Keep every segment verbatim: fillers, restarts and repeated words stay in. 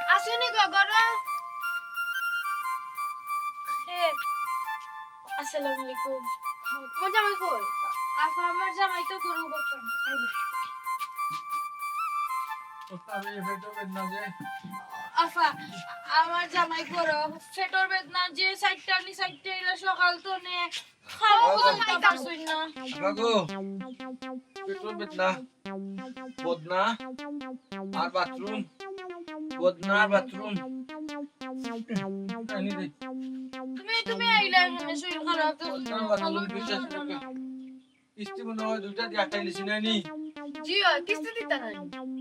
আসুনি গো, ঘরো। এ, আসসালামু আলাইকুম। তোমার জামাই কই? আফা, আমার জামাই তো ঘরো বসে। আফা, আমার জামাই ঘরো। পেটর বেদনা যে সাইডটা নি সাইডটা, এরা সকাল তো নে খাওয়া খাইতাম না। বাগো, পেটর বেদনা, বদনা, আর বাথরুম, বদনা আর বাথরুম। আনি দে। তুমি, তুমি আইলা এখানে, শরীর খারাপ তো। বদনা আর বাথরুম, দুইটা। কিস্তি মনে হয় দুইটা দিয়া আটকাই লিছি না নি? জি, অয়, কিস্তি দিতা নাই।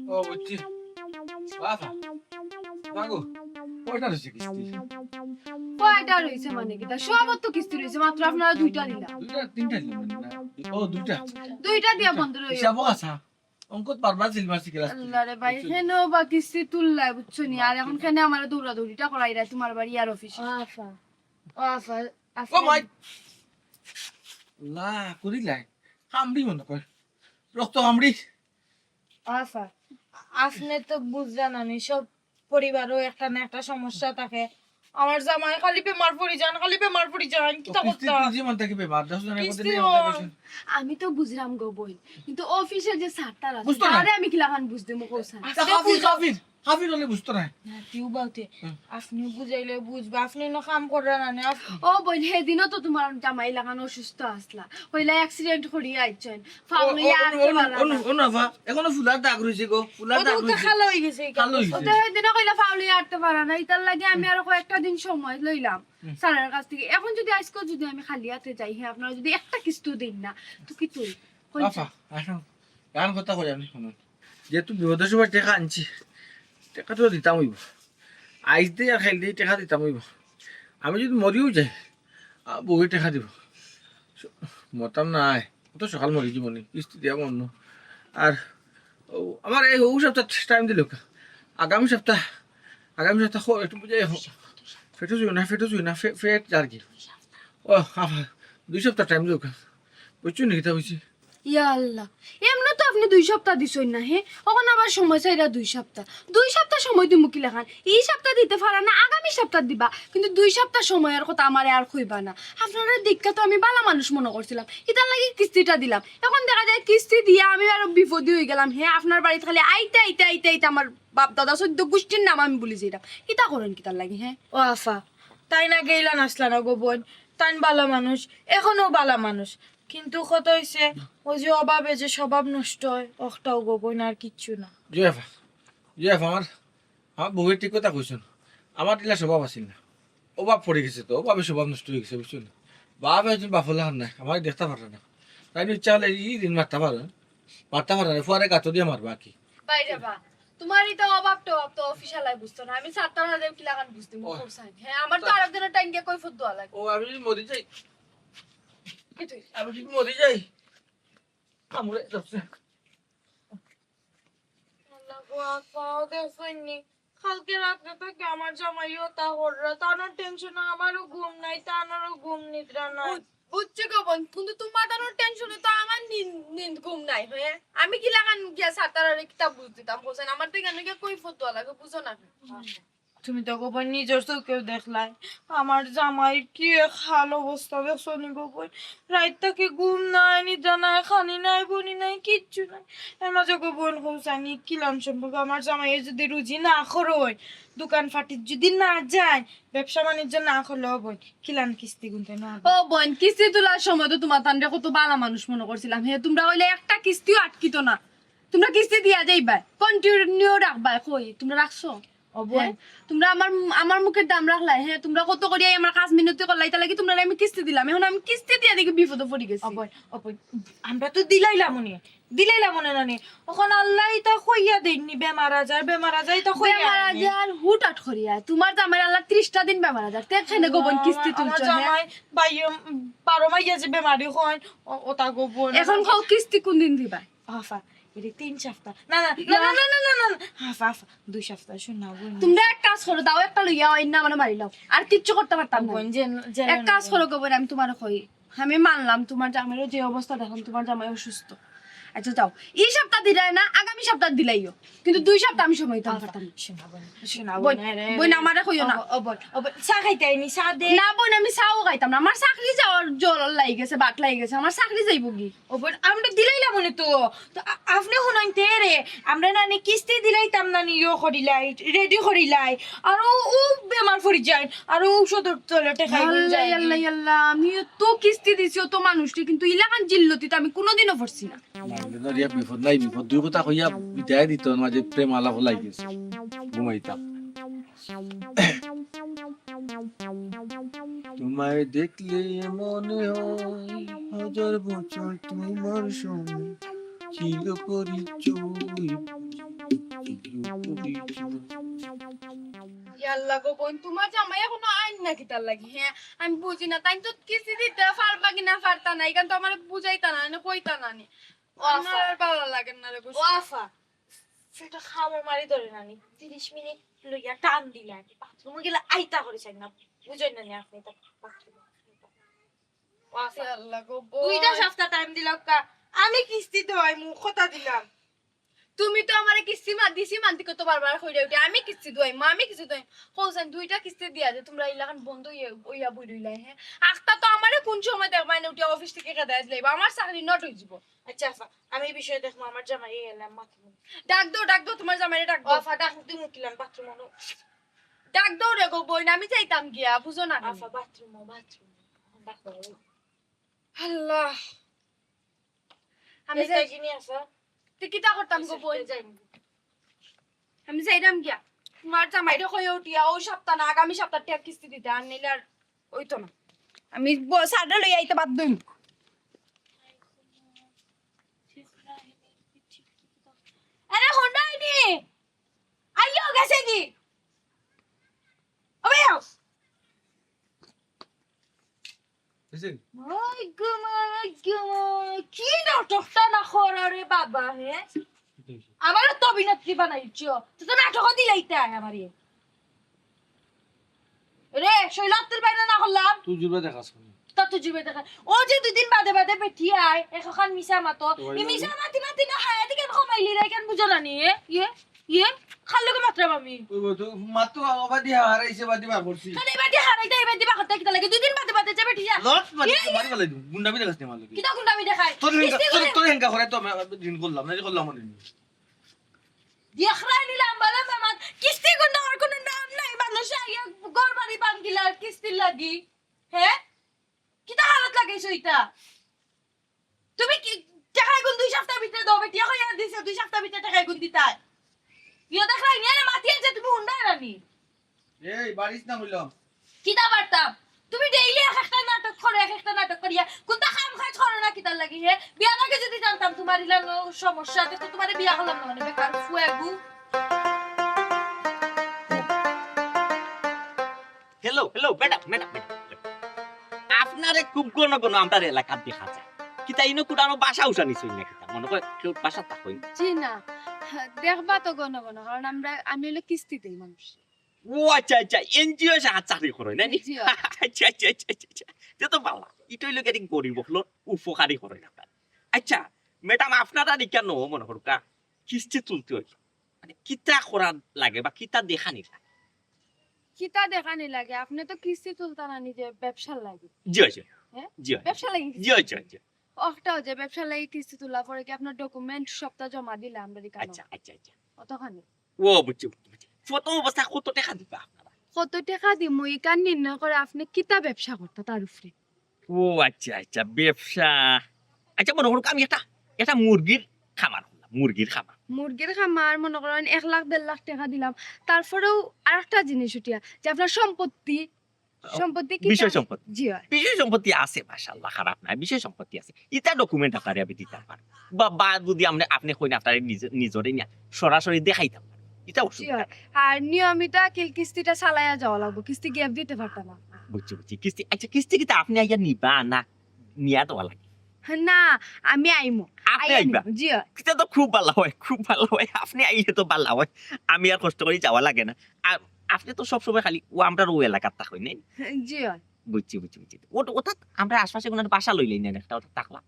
ও, বুঝছি। বাবা, বাগো, কয়টা রইছে কিস্তি? কয়টা রইছে মানে কিতা? সবর তো কিস্তি রইছে, মাত্র আপনারা দুইটা দিলা। দুইটা, তিনটা দিলাম মানে না। ও, দুইটা। দুইটা দিয়া বন্ধ রইছে। হিসাবও আছে। অঙ্কত বারবার সিলমার সিকেল আসছে। আল্লাহ রে ভাই, বুঝছো নি? হেন বা কিস্তি তুললাই, বুঝছো নি? আর এখন কেনে আমারে দৌড়াদৌড়িটা করাইরা তোমার বাড়ি আর অফিসে? ও আফা, ও আফা, আফা। ও ভাই। লা, করিলাই। কামড়ি মনে কর। রক্ত কামড়ি। ও আফা, আপনে তো বুঝরা না নি, সব পরিবারও একটা না একটা সমস্যা থাকে। আমার জামাই খালি বেমার পড়ি যান, খালি বেমার পড়ি যান, কিতা তো কিস্তি করতাম? তুলছি মানে তাকে বেমার, দশ জনের মধ্যে কিস্তি নিয়ে আমাদের ও- বসে। আমি তো বুঝলাম গো বইন, কিন্তু অফিসে যে স্যারটা আছে, বুঝতো না। তারে আমি কিলাখান বুঝ দিমু কও স্যার? আচ্ছা, হাফিজ, হাফিজ, হাফিজ হলে বুঝতো না। না, কেউ বলতে, হুম। আপনি বুঝাইলে বুঝবা, আপনি না কাম কররা না, না, আপ- ও বইন, হেদিনও তো তোমার জামাই লাখান অসুস্থ আসলা, কইলা অ্যাক্সিডেন্ট করিয়া আইছেন। ফাউলিয়া ও, ও, আটতে ও, পারা ও, না। ও না বা, এখনো ফুলার দাগ রইছে গো, ফুলার ও তো দাগ উঠে রইছে। কালো হয়ে গেছে, কালো হইছে। ও তো হেদিনও কইলা ফাউলিয়া আটতে পারা না, ইতার লাগি আমি আরো কয়েকটা দিন সময় লইলাম হুম। স্যারের কাছ থেকে। এখন যদি আজকে যদি আমি খালি হাতে যাই, হ্যাঁ, আপনারা যদি একটা কিস্তি দিন না, তো কি তুই? কই আফা, আসো। গান কথা কই আমি শুনুন। যেহেতু বিপদের সময় টেকা আনছি, টেকা তো দিতাম হইব। আইজ দে আর খাইল দে টেকা দিতাম হইব। আমি যদি মরিও যাই, আ, বউয়ে টেকা দিব। স-, মরতাম না আয়। অত সকাল মরি জীবনে, কিস্তি দিয়া মরনো। আর ও, আমার এই ও সপ্তাহ টাইম দিল কা। আগামী সপ্তাহ, আগামী সপ্তাহ খো-, একটু বুঝে খো-, ফেটো জুই না, ফেটো জুই না, ফে-, ফেট আর কি। ও, আবার দুই সপ্তাহ টাইম দিল কা। বুঝছো নি কিতা বুঝছি? ইয়া আল্লাহ, এমনে তো আপনি দুই সপ্তাহ দিছইন না, হে? অখন আবার সময় চাইরা দুই সপ্তাহ। দুই সপ্তাহ সময় দিমু কিলাখান? ই সপ্তাহ দিতে পারা না, আগামী সপ্তাহ দিবা, কিন্তু দুই সপ্তাহ সময়র কথা আমারে আর কইবা না। আপনারে দেখিয়া তো আমি বালা মানুষ মনে করছিলাম, ইতার লাগি কিস্তিটা দিলাম। এখন দেখা যায় কিস্তি দিয়া আমি আরো বিপদী হয়ে গেলাম। হে, আপনার বাড়িত খালি আইতে আইতে আইতে আইতে আমার বাপ দাদা চোদ্দ গোষ্ঠীর নাম আমি ভুলি যাইতাম। কিতা করেন কিতার লাগি, হে? ও আফা, তাইন আগে ইলান আছলা না গো বইন, তাইন বালা মানুষ, এখনো বালা মানুষ, কিন্তু কথা হইছে, ওই যে অভাবে যে স্বভাব নষ্ট হয়, অখটাউ গো বইন, আর কিচ্ছু না। জি আফা, জি আফা, আমার, আমার বউয়ে ঠিক কথা কইছইন। আমার ইলা স্বভাব আছিল না, অভাব পড়ি গেছে তো, অভাবে স্বভাব নষ্ট হয়ে গেছে, বুঝছো নি? বাপ একজন বাপ হলে হার নাই, আমারে দেখতা পারে না। তাইন ইচ্ছা হলে ই দিন মারতা পারে, মারতা পারে না, ফুয়ারে গাতো দিয়া মারবা আর কি। বাইরে বা, তোমার ইতা অভাব টভাব তো অফিস আলাই বুঝতো না, আমি সাতটার আগে কিলাখান বুঝতে ও। মুখ করছাই। হ্যাঁ, আমার তো তা- আরেকজনের টাইম গিয়ে কই ফোন দেওয়া লাগে। ও, আমি যদি মরি যাই, কি তুই? আমি যদি মরি যাই, কামড়ে ধরছে। আল্লাহ গো, আফাও দেখছইন নি? কালকে রাত্রে থাকি আমার জামাইও তা কররা। তানোর টেনশনে আমারও ঘুম নাই, তানোরও ঘুম নিদ্রা নাই। বুঝ-, বুঝছি গো বইন, কিন্তু তোমার তানোর টেনশনে তো আমার নিন-, নিন্দ ঘুম নাই, হ্যাঁ? আমি কিলাখান গিয়া সাতারারে কিতা বুঝ দিতাম, হোসেন? আমার তো এখানে গিয়া কই ফতুয়া লাগে, বুঝো না? তুমি তো গো বইন নিজর চোখেও দেখলায়, আমার জামাইর কি এক হাল অবস্থা দেখছো নি গো বইন? রাইত থাকি ঘুম নাই, নিদ্রা নাই, খানি নাই, বনি নাই, কিচ্ছু নাই। এর মাঝে গো বইন কইছানি কিলান সম্পর্ক, আমার জামাইয়ে যদি রুজি না করইন, দোকান ফাটিত যদি না যাইন, ব্যবসা বাণিজ্য না করলে ও বইন, কিলান কিস্তি গুনতে না হবে। ও বইন, কিস্তি তোলার সময় তো তোমার তানরে কত বালা মানুষ মনে করছিলাম। হে, তোমরা কইলে একটা কিস্তিও আটকিত না, তোমরা কিস্তি দিয়া যাইবায়, কন্টিনিউ রাখবায়। কই, তোমরা রাখছো? ও বইন। হ্যাঁ? তোমরা আমার, আমার মুখের দাম রাখলায়, হ্যাঁ? তোমরা কত করিয়া আমার কাজ মিনতি করলায়, ইতার লাগি তোমরারে আমি কিস্তি দিলাম। এখন আমি কিস্তি দিয়া দেখি বিপদে পড়ি গেছি। ও বইন, ও বইন, আমরা তো দিলাইলাম উনি, দিলাইলাম উনি নানি। এখন আল্লাহ ইতা কইয়া দেইননি, বেমার আজার, বেমার আজার ইতা কইয়া বেমার আইনি। আজার হুটহাট করিয়া। তোমার জামাইর আল্লাহ ত্রিশটা দিন বেমার আজার। তে কেনে গো বইন কিস্তি আমার তুলছো, হ্যাঁ? জামাই বাইয়ে, বারো মাইয়া যে বেমারি হইন, ও, ওটা গো বইন। এখন কও কিস্তি কোন দিন দিবা? আফা, এরে তিন সপ্তাহ। না, না, না, না, না, না, না, না। আফা, আফা, দুই সপ্তাহ, শোন না, বইন। তোমরা এক কাজ করো, দাও একটা লইয়া আইন না, মানে মারি লাও। আর কিচ্ছু করতে পারতাম না। বইন, যে, যে এক কাজ করো গো বইন, আমি তোমারে কই। আমি মানলাম তোমার জামাইরও যে অবস্থা, দেখলাম তোমার জামাই অসুস্থ। আচ্ছা, যাও, ই সপ্তাহ দিলায় না, আগামী সপ্তাহ দিলাইও, কিন্তু দুই সপ্তাহ আমি সময় দিতাম পারতাম না। শোনা বোন, শোনা বোন, বোন, আরে, বইন, আরে। আমারে কইও না। ও, ও বোন, ও বোন, চা খাইতায় নি, চা দে। না বোন, আমি চাও খাইতাম না, আমার চাকরি যাওয়ার জল লাগি গেছে, বাট লাগি গেছে, আমার চাকরি যাইবো কি? ও বোন, আমরা দিলাইলাম মনে তো। তো আ-, আপনে হুনইন তে রে, আমরা নানি কিস্তি দিলাইতাম নানি, ইয়ো করিলাই, রেডি করিলাই, আর ও, ও বেমার পড়ি যায়, আর ও ঔষধর তলে টেকাই আল্লাহ, যায়। আল্লাহ, আল্লাহ, আমি তো কিস্তি দিছি অত মানুষরে, কিন্তু ইলাখান জিল্লতি তো আমি কোনোদিনও পড়ছি না। মানলে ধরিয়া বিপদ নাই, বিপদ দুই কথা কইয়া বিদায় দিত, মাঝে প্রেম আলাপ লাগি গেছে, ঘুমাইতাম। তোমায় দেখলে মনে হয় হাজার বছর তোমার সঙ্গে ছিল পরিচয়, ছিল পরিচয়। ইয়াল্লা গো বোন, তোমার জামাই এখনো আইন না কিতার লাগি? হ্যাঁ, আমি বুঝি না, তাই তো কিস্তি দিতা পারবা কি না পারতা না, ইখান তো আমারে বুঝাইতা না, না কইতা না নি। ও আফা। আমার আর ভালো লাগে না রে গো। ও আফা, সেটা খামো মারি ধরে না নি, তিরিশ মিনিট লইয়া টান দিলা, বাথরুমে গেলে আইতা করে চাই না, বুঝেন না নি আপনি? তা বাথরুমে। ও আফা, ইয়াল্লা গো বোন। দুইটা সপ্তাহ টাইম দিলাম কা, আমি কিস্তি দেওয়াই মুখ কথা দিলাম। তুমি তো আমারে কিস্তি মা দিছি মানতে কত বারবার কইরা উঠে, আমি কিস্তি দুয়াই মা, আমি কিস্তি দুয়াই। কওছেন দুইটা কিস্তি দিয়া যে তোমরা ইলাখান বন্ধ হইয়া, হইয়া বই রইলাই, হ্যাঁ? আখতা তো আমারে কোন সময় দেখবায় না উঠে অফিস থেকে খেদায় দিলাইবা, আমার চাকরি নট হই যাব। আচ্ছা আফা, আমি এই বিষয়ে দেখবো, আমার জামাই এই এলাম মাথা। ডাক দাও, ডাক দাও, তোমার জামাইরে ডাক ও দাও। আফা, ডাক দিমু কিলান, বাথরুম আনো। ডাক দাও রে গো বইন, আমি যাইতাম গিয়া, বুঝো না কেনে? আফা, বাথরুম, বাথরুম। ডাক দাও। আল্লাহ। আমি এই যাই। তাই জিনি আফা। তুই কিতা করতাম গো বইন? যাই। আমি যাইরাম গিয়া। তোমার জামাইরে কইয়া উঠিয়া, ওই সপ্তাহ না, আগামী সপ্তাহ টেকা কিস্তি দিতে, আর নিলে আর ওই তো না। আমি ব-, সারটা লইয়া আইতে বাধ্য হইমু। আরে, হুনরায়নি? আইও গেছে কি? ও ভাই, আও। বুঝছেন? ওই গো মা, ওই গো মা, কি নাটকটা না করো রে বাবা, হে? আমারও তো অভিনেত্রী বানাইছো। তুই তো নাটকও দিলাইতে আয় আমারে। রে, শৈলাত্তর বাইরে না করলাম। তুই জুড়বে দেখাস কেনে? তা তুই জুড়বে দেখা। ও যে দুদিন বাদে বাদে বেটি আয়, এখন মিছা মাতো। তো এই মিছা মাতি মাতি না হায়া দিকে কমাইলি রে, কেন বুঝো না নি? এ? ইয়ে? ইয়ে? খাল লোকে মাত্রাম আমি। ওই বউ, তুই মাত্র বাবা দিয়া হারাইছে, বাদি বার করছি। তাহলে এবার দিয়া হারাইতে, এবার দিয়া বাকরতে কিতা লাগে? দুদিন বাদে বাদে যে বেটি যা। লট মারি, ইয়ে, ইয়ে। মারি ফেলাই দিমু। গুন্ডামি দেখাস নি আমার লগে। কিতা গুন্ডামি দেখায়? তোর হেঙ্গা, কিস্তি তোর, করে। তোর হেঙ্গা করে তো আমি, আমি ঋণ করলাম, না ঋণ করলাম মানে। দেখরায় নিলাম, বলে মামা, কিস্তি গুন্ডা আর কোনো নাম নাই। মানুষে আইয়া ঘর বাড়ি ভাঙ্গিলা কিস্তির লাগি। হ্যাঁ? কিতা হালত লাগাইছো ইটা? তুমি কি টেকা গুন দুই সপ্তাহ ভিতরে দেও, বেটিয়ে কইয়া দিছে দুই সপ্তাহ ভিতরে টেকা গুন দিতায়। ইয়ো দেখরায় নিয়ে মাতিয়া যে তুমি হুনরায় না নি। এই বাড়িস না হইলাম। কিতা পারতাম? তুমি ডেইলি এক একটা নাটক করো, এক একটা নাটক করিয়া। কোনটা কাম কাজ করো না কিতার লাগি, হে? বিয়ার আগে যদি জানতাম তোমার ইলা ন-, সমস্যা, তো তোমারে বিয়া করলাম না মানে, বেকার ফুয়াগু। Hello, hello, madam, madam, madam. আপনারে খুব ঘন ঘন আমরার এলাকাত দেখা যায়। কিতা ইনো কুটানো বাসা উসা নিছইন না কিতা? মনে কয় কেউ বাসা থাকইন। জি না, দেখবা তো ঘন ঘন, কারণ আমরা, আমি হইলো কিস্তি দেই মানুষ। ও আচ্ছা, আচ্ছা, এনজিও সাহায্য চাকরি করো, না নি? জি, অয়। আচ্ছা, আচ্ছা, আচ্ছা, আচ্ছা, আচ্ছা। তে তো ভালা। ইটা হইলো কি গরিব অকলর উপকারী করো না। আচ্ছা, ম্যাডাম, আপনারা কেন মনে করুকা কিস্তি তুলতে হয়? মানে, কিতা করা লাগে বা কিতা দেখানি লাগে? কিতা দেখানি লাগে? আপনি তো কিস্তি তুলতা না নিজে ব্যবসার লাগি। জি, জি। হ্যাঁ? জি, জি। ব্যবসা লাগি জি, জি, জি। অখটাও যে ব্যবসা লাগি কিস্তি তুলা পরে কি আপনার ডকুমেন্ট সবটা জমা দিলে আমরা এখানে? আচ্ছা, আচ্ছা, আচ্ছা। অতখানি। ও, বুঝছি, বুঝছি, বুঝছি। প্রথম অবস্থায় কত টেকা দিবা আপনারা? কত টেকা দিমু, ইখান নির্ণয় করে আপনি কিতা ব্যবসা করতা তার উপরে। ও আচ্ছা, আচ্ছা, ব্যবসা। আচ্ছা, মনে করুন আমি একটা, একটা মুরগির খামার করলাম, মুরগির খামার। মুরগির খামার মনে করেন এক লাখ দেড় লাখ টেকা দিলাম, তারপরেও আরেকটা জিনিস উঠিয়া যে আপনার সম্পত্তি, ও, সম্পত্তি কিতা? বিষয় সম্পত্তি। জি অয়। বিষয় সম্পত্তি আছে, মাশাআল্লাহ, খারাপ নাই, বিষয় সম্পত্তি আছে। ইতা ডকুমেন্ট আপনারে আমি দিতাম পারমু। বা, বা যদি আপনি, আপনি কইন আপনারে নিজ-, নিজরে নিয়া সরাসরি দেখাইতাম পারমু। ইতা জি অসুবিধা অয়। নাই। আর নিয়মিত আকিল কিস্তিটা চালাইয়া যাওয়া লাগবো, কিস্তি গ্যাপ দিতে পারতাম না। বুঝছি, বুঝছি। কিস্তি, আচ্ছা, কিস্তি কিতা আপনি আইয়া নিবা না নিয়া দেওয়া লাগে? না, আমি আইমু। আপনি আইয়া আইবা? নিমু, জি অয়। ইটা তো খুব ভালা অয়, খুব ভালা অয়। আপনি আইলে তো ভালা অয়। আমি আর কষ্ট করি যাওয়া লাগে না। আর আপনি তো সবসময় খালি ও আমরার ও এলাকাত থাকইন, নায়? জি অয়। বুঝছি, বুঝছি, বুঝছি। ও, অর্থাৎ আমরা আশপাশে কোনো বাসা লইলেই না, একটা অর্থাৎ থাকলাম।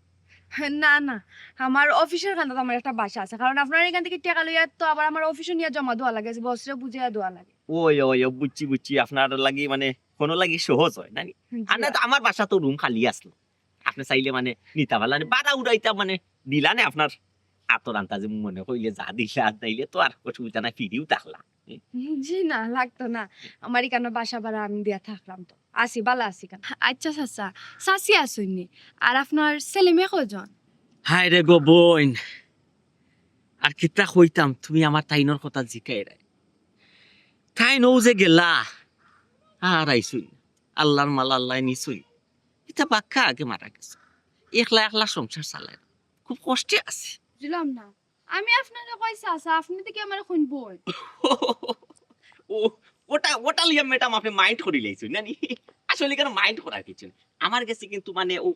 না, না, আমার অফিসর কান্দাত আমার একটা বাসা আছে, কারণ আপনার এখান থাকি টেকা লইয়া তো আবার আমার অফিসো নিয়া জমা দেওয়া লাগে, বসরে বুঝাইয়া দেওয়া লাগে। ওই, ওই, ও, বুঝছি, বুঝছি, আপনার লাগি মানে কোনো লাগি সহজ হয় না নি? জি। আর না তো আমার বাসা তো রুম খালি আসলো, আপনি চাইলে মানে নিতা পারলা নি, ভাড়া উড়াইতা মানে দিলা নে আপনার আতর আন্তাজে মনে কইলে যা দিলা, আর নাইলে তো আর অসুবিধা নাই, ফিরিও থাকলা। জি না, লাগতো না, আমার এখানো বাসা ভাড়া আমি দিয়া থাকলাম তো। আছি, ভালা আছি কেন? আচ্ছা চাচা, চাচি আছইন নি? আর আপনার ছেলে মেয়ে কয়জন? হায় রে গো বইন, আর কিতা কইতাম, তুমি আমার তাইনর কথা জিকাইরায়। তাইন অউ যে গেলা, আর আইছইন না। আল্লার মাল আল্লায় নিছইন। ইতা বাক্কা আগে মারা গেছে। একলা একলা সংসার চালায়। খুব কষ্টে আছে। বুঝলাম না। আমি আপনারে কই চাচা, আপনে দেখি আমারে কইন বইন। ও, ওটা, ওটা লইয়া ম্যাডাম আপনে mind করিলাইছইন না নি? আসলে কেন mind করার কিছু নাই। আমার গেছে কিন্তু মানে ও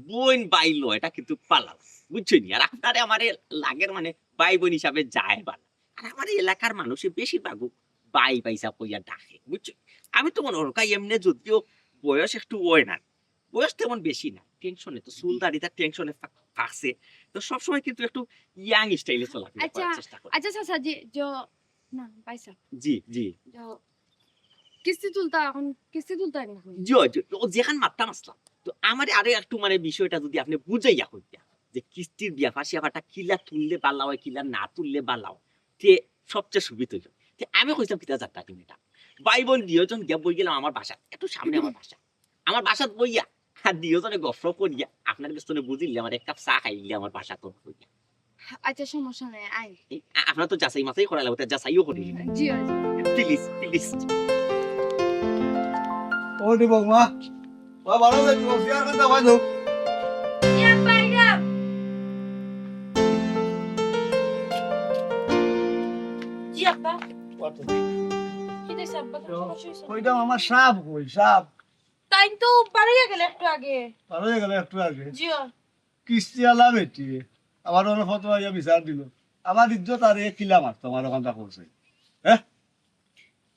বইন ভাই লয়, এটা কিন্তু পালাও, বুঝছইন নি? আর আপনারে আমারে লাগের মানে ভাই বইন হিসাবে যায় বালা। আর আমার এই এলাকার মানুষে বেশিরভাগ ভাই ভাই সাব কইয়া ডাকে, বুঝছো? আমি তো মনে করো কাই এমনে যদিও বয়স একটু হয় না, বয়স তেমন বেশি না, টেনশনে তো চুল দাড়িটা টেনশনে ফা-, ফাঁকছে, তো সবসময় কিন্তু একটু ইয়াং স্টাইলে চলাফেরা আচ্ছা, করার চেষ্টা করি। আচ্ছা চাচা, জি, জ-, না, ভাই সাব। জি, জি। জ-, কিস্তি তুলতা এখন, কিস্তি তুলতা এখন। জি, জি, ও যেখান মারতাম আসলাম। তো আমারে আরো একটু মানে বিষয়টা যদি আপনে বুঝাইয়া কইতা, যে কিস্তির ব্যাপার স্যাপারটা কিলা তুললে বালা হয়, কিলা না তুললে বালা হয়, তে সবচেয়ে সুবিধা হইল। তে আমি কইতাম কিতা জানতা তুমি এটা? ভাই বইন দুইজন গিয়া বই গেলাম আমার বাসাত, একটু সামনে আমার বাসা। আমার বাসাত বইয়া আর দুইজনে গফরফ করিয়া আপনার কাছ থেকে বুঝিলে আমার এক কাপ চা খাইলে আমার বাসাত বইয়া। আচ্ছা, সমস্যা নাই, আই। এই, আ-, আপনার তো যাচাই মাচাই করা লাগবে, তা যাচাইও করি। জি, জি। Please, please. ও দি বৌমা, বাবা, ভালো লাগবে, বসে আর কথা হয় তো। জি, আব্বা, আইলাম। জি, আব্বা। কত? কি দেখছ, আব্বা? তো, সমস্যা হইছে? কইতাম আমার সাব কই, সাব? তাইন তো বারইয়া গেলে একটু আগে। বারইয়া গেলে একটু আগে? জি, ও। কিস্তিআলা বেটি, আমার অনো ফটো আইয়া বিচার দিল। আমার ইজ্জত আর এ কিলা মারতো, আমার ওখানটা করছে। হ্যাঁ?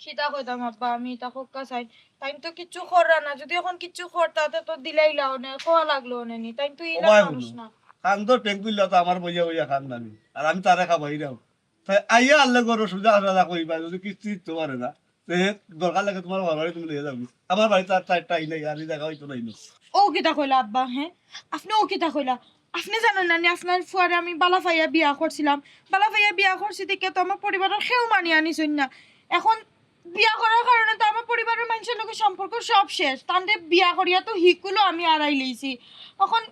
কিতা কইতাম আব্বা, আমি ইতা কউক্কা চাইন। তাইন তো কিচ্ছু কররা না, যদি এখন কিচ্ছু করতা, তে তো দিলাইলা অনে, কওয়া লাগলো অনে নি। তাইন তো ও ইলা ভাই মানুষ হুনো, না। খান্দো টেঙ্গুইলা তো আমার বইয়া বইয়া খান নানি। আর আমি তারে খাবাইরাম। তাই আইয়া আল্লে করো সুজা সুজা কইবা, যদি কিস্তি দিতে পারে না, তে দরকার লাগে তোমার ঘর বাড়ি তুমি লইয়া যাবি। আমার বাড়িত আর চাইরটা আইলে আর এই জাগা হইতো নাইলো। ও কিতা কইলা আব্বা, হ্যাঁ? আপনে ও কিতা কইলা? আপনে জানইন না নি, আপনার ফুয়ারে আমি বালা পাইয়া বিয়া করছিলাম। বালা পাইয়া বিয়া করছি দেখিয়া তো আমার পরিবারর কেউ মানিয়া নিছইন না। এখন বিয়া করার কারণে তো আমার পরিবারর মানষর লগে সম্পর্ক সব শেষ। তানরে বিয়া করিয়া তো হিকুলো আমি আড়াই লইছি। এখন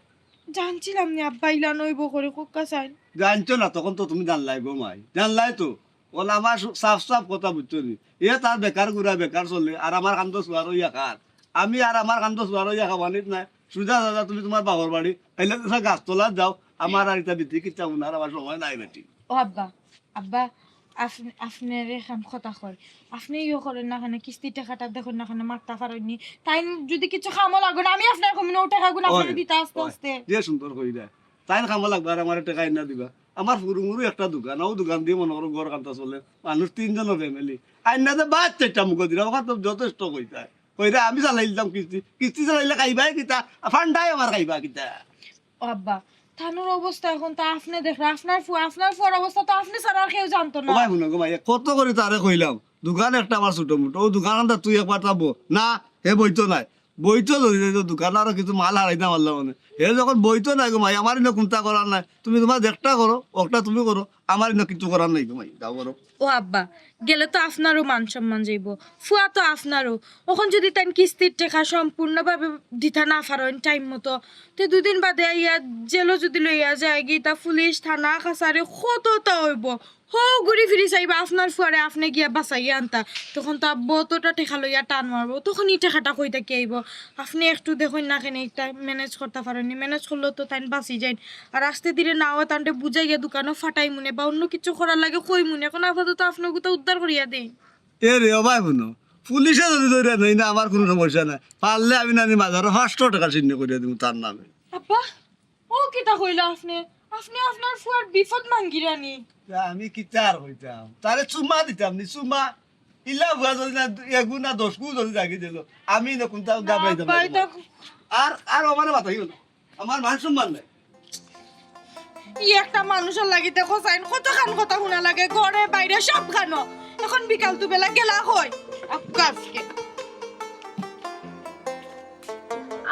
জানছিলাম নি আব্বা ইলান অইবো করি, কউক্কা চাইন। জানছো না, তখন তো তুমি জানলাই গো মাই, জানলাই তো। অখন আমার সু-, সাফ সাফ কথা বুঝছো নি? এ তার বেকার গুড়া বেকার চলে, আর আমার কান্দো সুয়ার অইয়া খার। আমি আর আমার কান্দো সুয়ার অইয়া খাবানিত নাই। সুজা সাজা তুমি তোমার বাবার বাড়ি, আইলে তো গাছ তলাত যাও, আমার আর ইতা বিতি কিচ্ছা মনে আর আমার সময় নাই বেটি। ও আব্বা, আব্বা, আপনে, আপনারে খান কথা কই। আপনে ইয়ো করেন না কেনে, কিস্তির টেকাটা দেখইন না কেনে, মারতা পারইন নি। তাইন যদি কিছু কামো লাগইন, আমি আপনারে কইমু না, ও টেকাগুন আপনারে ওই, দিতা আস্তে ওই, আস্তে। যে সুন্দর কইরা। তাইন কামো লাগবা আর আমারে টেকা আইনা দিবা। আমার হুরু মুরু একটা দোকান, অউ দোকান দি মনে করো ঘর কান্তা চলে। মানুষ তিনজনর family। আইনা দে বাদ চাইরটা মুখো দিরা, ওখান তো যথেষ্ট কইতায়। কইরা আমি চালাই দিতাম কিস্তি। কিস্তি চালাইলে খাইবায় কিতা? ফান্ডায় আমার খাইবা কিতা? ও আব্বা, তানর অবস্থা এখন তো আপনে দেখরা, আপনার ফুয়া, আপনার ফুয়ার অবস্থা তো আপনে ছাড়া আর কেউ জানতো না। ও ভাই, হুনো গো মাই, কত করি তারে কইলাম, দোকান একটা আমার ছোট মুটো, অউ দোকান আনতা তুই একবার তা ব-, না, হে বইতো নায়। বইতো যদি যাইতো দোকান, আরো কিছু মাল হারাইতাম পারলাম মানে। হে যখন বইতো নায় গো মাই, আমার ইনো কুন্তা করার নাই। তুমি তোমার যেকটা করো, অকটা তুমি করো, আমার ইনো কিচ্ছু করার নাই গো মাই, যাও করো। ও আব্বা, গেলে তো আপনারও মান সম্মান যাইবো, ফুয়া তো আপনারও। অখন যদি তাইন কিস্তির টেকা সম্পূর্ণভাবে দিতা না পারইন time মতো, তে দুদিন বাদে আইয়া জেলো যদি লইয়া যায়গি, তা পুলিশ, থানা, কাছারি কততা অইবো। হউ ঘুরি ফিরি চাইবা আপনার ফুয়ারে আপনে গিয়া বাঁচাইয়া আনতা। তখন তো আব্বা অতটা টেকা লইয়া টান মারবো, তখন ই টেকাটা কই থাকি আইবো? আপনে একটু দেখইন না কেনে, ইটা manage করতা পারইন নি, manage করলেও তো তাইন বাঁচি যাইন। আর আস্তে ধীরে না অয় তানরে বুঝাইয়া দোকানো ফাটাইমুনে বা অন্য কিছু করার লাগে কইমুনে, এখন আপাতত আপনে অগুতা উদ্ধার করিয়া দেইন। এ রে, ও ভাই হুনো, পুলিশে যদি ধরে নেয় না, আমার কুনু সমস্যা নাই। পারলে আমি নানি বাজারো পাঁচশো টেকা ছিন্ন করিয়া দিমু তার নামে। আব্বা, ও কিতা কইলা আপনে? আপনে আপনার ফুয়ার বিপদ ভাঙ্গিরা নি। তা আমি কিতা আর কইতাম? তারে চুমা দিতাম নি, চুমা। ইলা ফুয়া যদি না এগু না দশগু যদি জাগি দিল, আমি না কুনতা দাবড়াইতাম না আব্বা, তোমার। আর, আর আমারে মাতাইও না। আমার মান সম্মান নাই। ই একটা মানুষর লাগি দেখো চাইন, কতখান কথা হুনা লাগে, ঘরে বাইরে সবখানো। এখন বিকাল তো বেলা গেলা কই? আজকে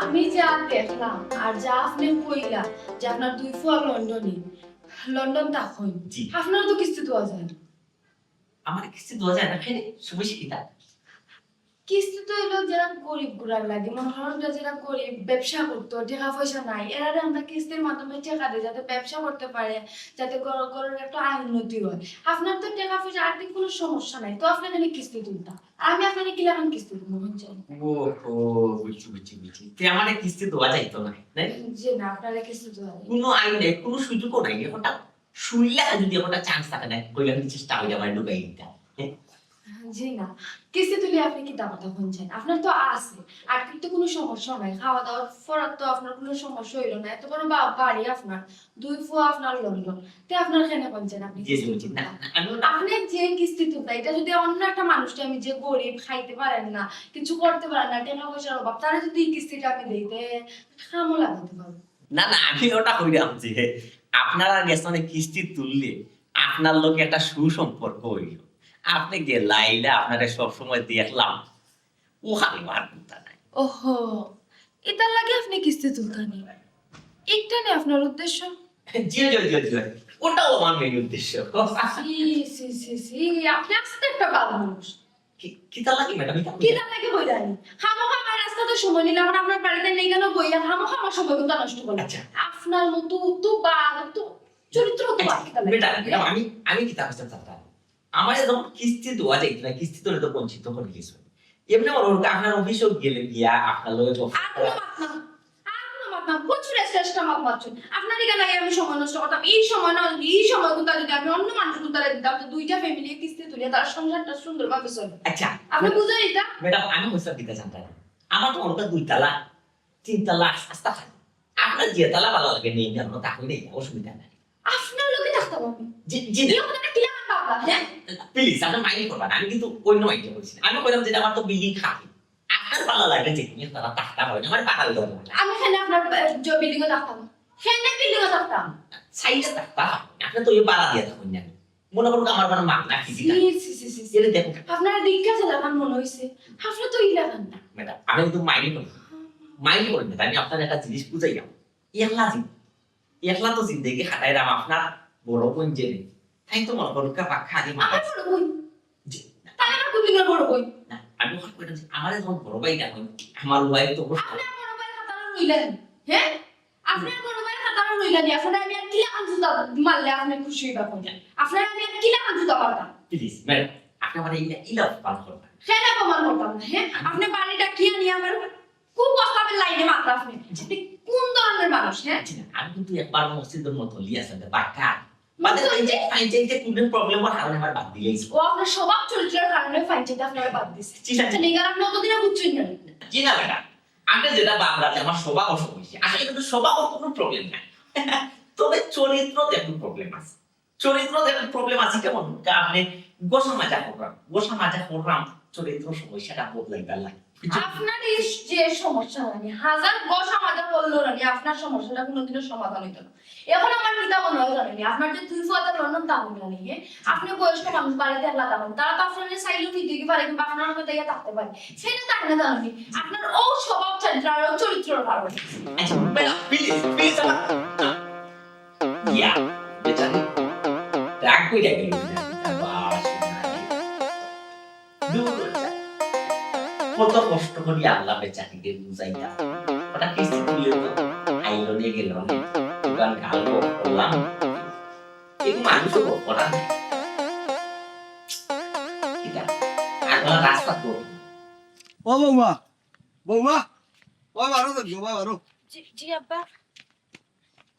আমি যা দেখলাম আর যা আপনে কইলা যে আপনার দুই ফুয়া লন্ডনে, লন্ডন থাকইন, জি। আপনার তো কিস্তি দেওয়া যায় না। আমার কিস্তি দেওয়া যায় না, কেনে? সমস্যা কিতা? কিস্তি তো অইলো যারা গরিব গুলার লাগি, মনে করেন যে যারা গরিব, ব্যবসা করতো, টেকা পয়সা নাই, এরারে আমরা কিস্তির মাধ্যমে টেকা দেই যাতে ব্যবসা করতে পারে, যাতে ঘর-, ঘরের একটা আয় উন্নতি হয়। আপনার তো টেকা পয়সা আর্থিক কোনো সমস্যা নাই, তো আপনে কেনে কিস্তি তুলতা? আর আমি আপনারে কিলাখান কিস্তি দিমু, বুঝছেন? ওহো, বুঝছি, বুঝছি, বুঝছি। তে আমারে কিস্তি দেওয়া যাইতো না, নায়? জি না, আপনারে কিস্তি দেওয়া যাইতো না। কোনো আইন নাই, কোনো সুযোগও নাই। এখনটা শুনলে যদি এখনটা chance থাকে না, কইলে আমি চেষ্টা করি আমার ঢুকাই দিতাম। জি না, কিস্তি তুলে আপনে কিতা করতা, বুঝছেন? আপনার তো আছে, আর্থিক তো কোনো সমস্যা নাই, খাওয়া দাওয়ার পড়ার তো আপনার কোনো সমস্যা অইলো না, এত বড় বা-, বাড়ি আপনার, দুই ফুয়া আপনার লন্ডন, তে আপনার কেনে, বুঝছেন, আপনে জি, জি, কিস্তি জি, না, তুলতা? না, আমি ওটা আপনে যে কিস্তি তুলতা, এটা যদি অন্য একটা মানুষকে, আমি যে গরিব, খাইতে পারেন না, কিছু করতে পারেন না, টেকা পয়সার অভাব, তারে যদি এই কিস্তিটা আমি দেই, তে কামও লাগাইতে পারবো। না, না, আমি ওটা কইরাম যে আপনারা গেছনে কিস্তি তুললে আপনার লগে একটা সুসম্পর্ক অইলো। আপনে গেলা আইলা, আপনারে সবসময় দেখলাম, ও খালি আর কুন্তা নাই। ওহো, এটার লাগি আপনে কিস্তি তুলতা নি? একটা নি আপনার উদ্দেশ্য? জি, জি, জি, জি। ওটাও আমার main উদ্দেশ্য। ছি, ছি, ছি, ছি, আপনে আস্তে একটা বাল মানুষ। কি, কিতার লাগি, ম্যাডাম? কিতার লাগি? কিতার লাগি কইরা নি? খামোখা আমার রাস্তাত সময় নিলাম, আর আপনার বাড়িত নেই কেন বইয়া খামোখা আমার সময়গুলা নষ্ট করলাম। আচ্ছা। আপনার মতো তো বাল, তো চরিত্র তো আচ্ছা, বাল, কিতার লাগি? ম্যাডাম, ম্যাডাম, আমি, আমি কিতা কইতাম জানতা? আমারে যখন কিস্তি দেওয়া যাইতো না, কিস্তি তো বঞ্চিত করি গেছো। এমনে ওর, ওর আপনার অফিসও গেলে গিয়া আপনার লগে গল্প আর কোনো করা। মাত না, আর কোনো মাত না। প্রচুর extra extra মাত মারছেন। আপনার এখানে আইয়া আমি সময় নষ্ট করতাম। এই সময় না, এই সময়গুলা যদি আমি অন্য মানুষগুলারে দিতাম, তো দুইটা family কিস্তি তুলে তার সংসারটা সুন্দরভাবে চলে। আচ্ছা। আপনি বুঝেন এটা? ম্যাডাম, আমি হিসাব দিতে জানতাম না। আমার তো ওটা দুই তালা, তিন তালা আস-, আস্তা খালি। আপনার যে তালা ভালা লাগে নেই, আমরা তা হইলে অসুবিধা নাই। আপনার লগে থাকতাম আমি। জি, জি না। এই কথাটা কিলাখান ভাবলা, হ্যাঁ? Please, আপনি mind করবেন না। আমি কিন্তু অন্য mind করছি না। আমি কইলাম যে আমার তো building খালি। আপনার ভালা লাগে যে তুমি তারা থাকতা হয় না, আমার পাগল ধরে না। আমি কেনে আপনার, আহ, যে building-ও থাকতাম? কেনে building-ও থাকতাম? চাইলে থাকতা হয়। আপনি তো এই ভাড়া দিয়ে থাকেন না। মনে করুন আমার কোনো মাল না, ছি, ছি, ছি, ছি, ছি। এটা দেখুন। আপনার দেখে যে লাগান মনে হইছে, আপনি তো এই লাগান না। ম্যাডাম, আমি কিন্তু mind করি। Mind করেন না, আমি আপনার একটা জিনিস বুঝাইলাম। একলা জিন-, একলা তো জিন্দেগি খাটাইলাম আপনার বড় বোন জেনে। তাই তো মনে করুন কা পাক্কা আগে আমার মারা বড় বোন? জি। তাই আমার কোন দিনের বড় বোন? না, আমি ওখানে কইলাম যে আমার যখন বড় ভাই না হয়, আমার wife তো অবশ্যই আপনার বড় ভাই খাতানো রইলেন, হ্যাঁ? আপনার বড় ভাই খাতানো রইলেন, এখন আমি আর কিলাখান জুতা মারলে আপনি খুশি হইবা কোন? আপনার আমি আর কিলাখান জুতা মারতাম? Please, ম্যাডাম, আপনি আমার এই ইলা অপমান করবেন। কেন অপমান করতাম না, হ্যাঁ? আপনি বাড়িটা কি আনি আমার কুপ্রস্তাবের লাইনে মাত্র আপনি। আপনি কোন ধরনের মানুষ, হ্যাঁ? জি না, আমি কিন্তু একবার মসজিদের মতো লিয়ে আসেন, বাক্কা। মানে, মসজিদ? এই যে, এই যে, এই যে কোনো problem-র কারণে আমার বাদ দিলেই। ও আপনার স্বভাব চরিত্রের কারণে ফাইন চাইতে আপনারা বাদ দিছে। জি না। আচ্ছা, নিগার আপনি অতদিনে বুঝছেন না? জি না, ম্যাডাম। আমি যেটা ভাবলাম যে আমার স্বভাব অসমস্যা। আসলে কিন্তু স্বভাব কোনো problem নাই। তবে চরিত্রতে একটু problem আছে। চরিত্র দেখেন problem আছে কেমন? তা আপনি গোসা মাজা করলাম, গোসা মাজা করলাম, চরিত্র সমস্যাটা বদলাইবার লাগে। আপনার এই যে সমস্যা, মানে, হাজার গোসা মাজা করলেও না, আপনার সমস্যাটা কোনোদিনও সমাধান হইতো না। এখন আমার কিতা মনে হয় জানেন, আপনার যে দুই ফুয়া লন্ডন থাকইন না, হ্যাঁ? আপনি বয়স্ক মানুষ, বাড়িত একলা থাকইন, তারা তো আপনার চাইলেও নিতে কি পারে, কিংবা আপনার মতো ইয়া থাকতে পারে, সেটা থাকে না জানেন। আপনার ও স্বভাব চরিত্র আর ও চরিত্রর কারণে। আচ্ছা, ম্যাডাম, please, please, আমার ইয়া, বেচারি রাগ কইরা গেল। বাস, দূর। কত কষ্ট করি আল্লাহ বেচারিকে বুঝাইতাম। ওটা কিস্তি তুলে তো আইরনে গেল না। দোকান কাল করলাম। এই মানুষও করা নাই। কিতা? আর ওরা রাস্তা তো। ও বৌমা, বৌমা, ও বারো তো, বৌমা বারো। জি, জি আব্বা।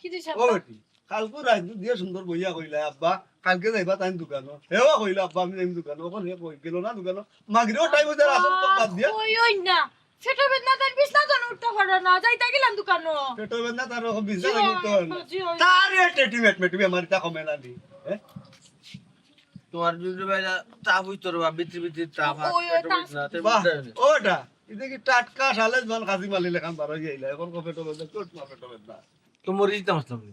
কি দিছে ও আব্বা? বেটি, কালকে রাইত দিয়া সুন্দর বইয়া কইলা, "আব্বা, কালকে যাইবা তাইন দোকানো।" হেও কইলা, "আব্বা, আমি যাইম দোকানো।" অখন হে কই গেল না দোকানো। মাগরিবর time অইছে, আসল তো বাদ দিয়া। কই ওই না। পেটো বেদনা তাইন বিছনা তনে উঠতা পারে না। যাইতা গেলাম দোকানো। পেটো বেদনা তার অখন বিছনা জি তনে উঠতা পারে না। জি অয়। তারে টেটি মেট মেট বেমারি তা কমে না নি। হ্যাঁ? তোমার যদি ভাই তাপ হইতো রে বা, ভিতরে ভিতরে তাপ, ওই, ওই পেটো তাপ। বেদনা, তাই বাহ, বুঝতে পারবে না। ওটা। এটা কি টাটকা সালে জন খাসি মালি লেখান বার হয়ে গেলে, এখন কো পেটো বেদনা, চোট মা পেটো বেদনা। তো মরে দিতাম আসলাম নি।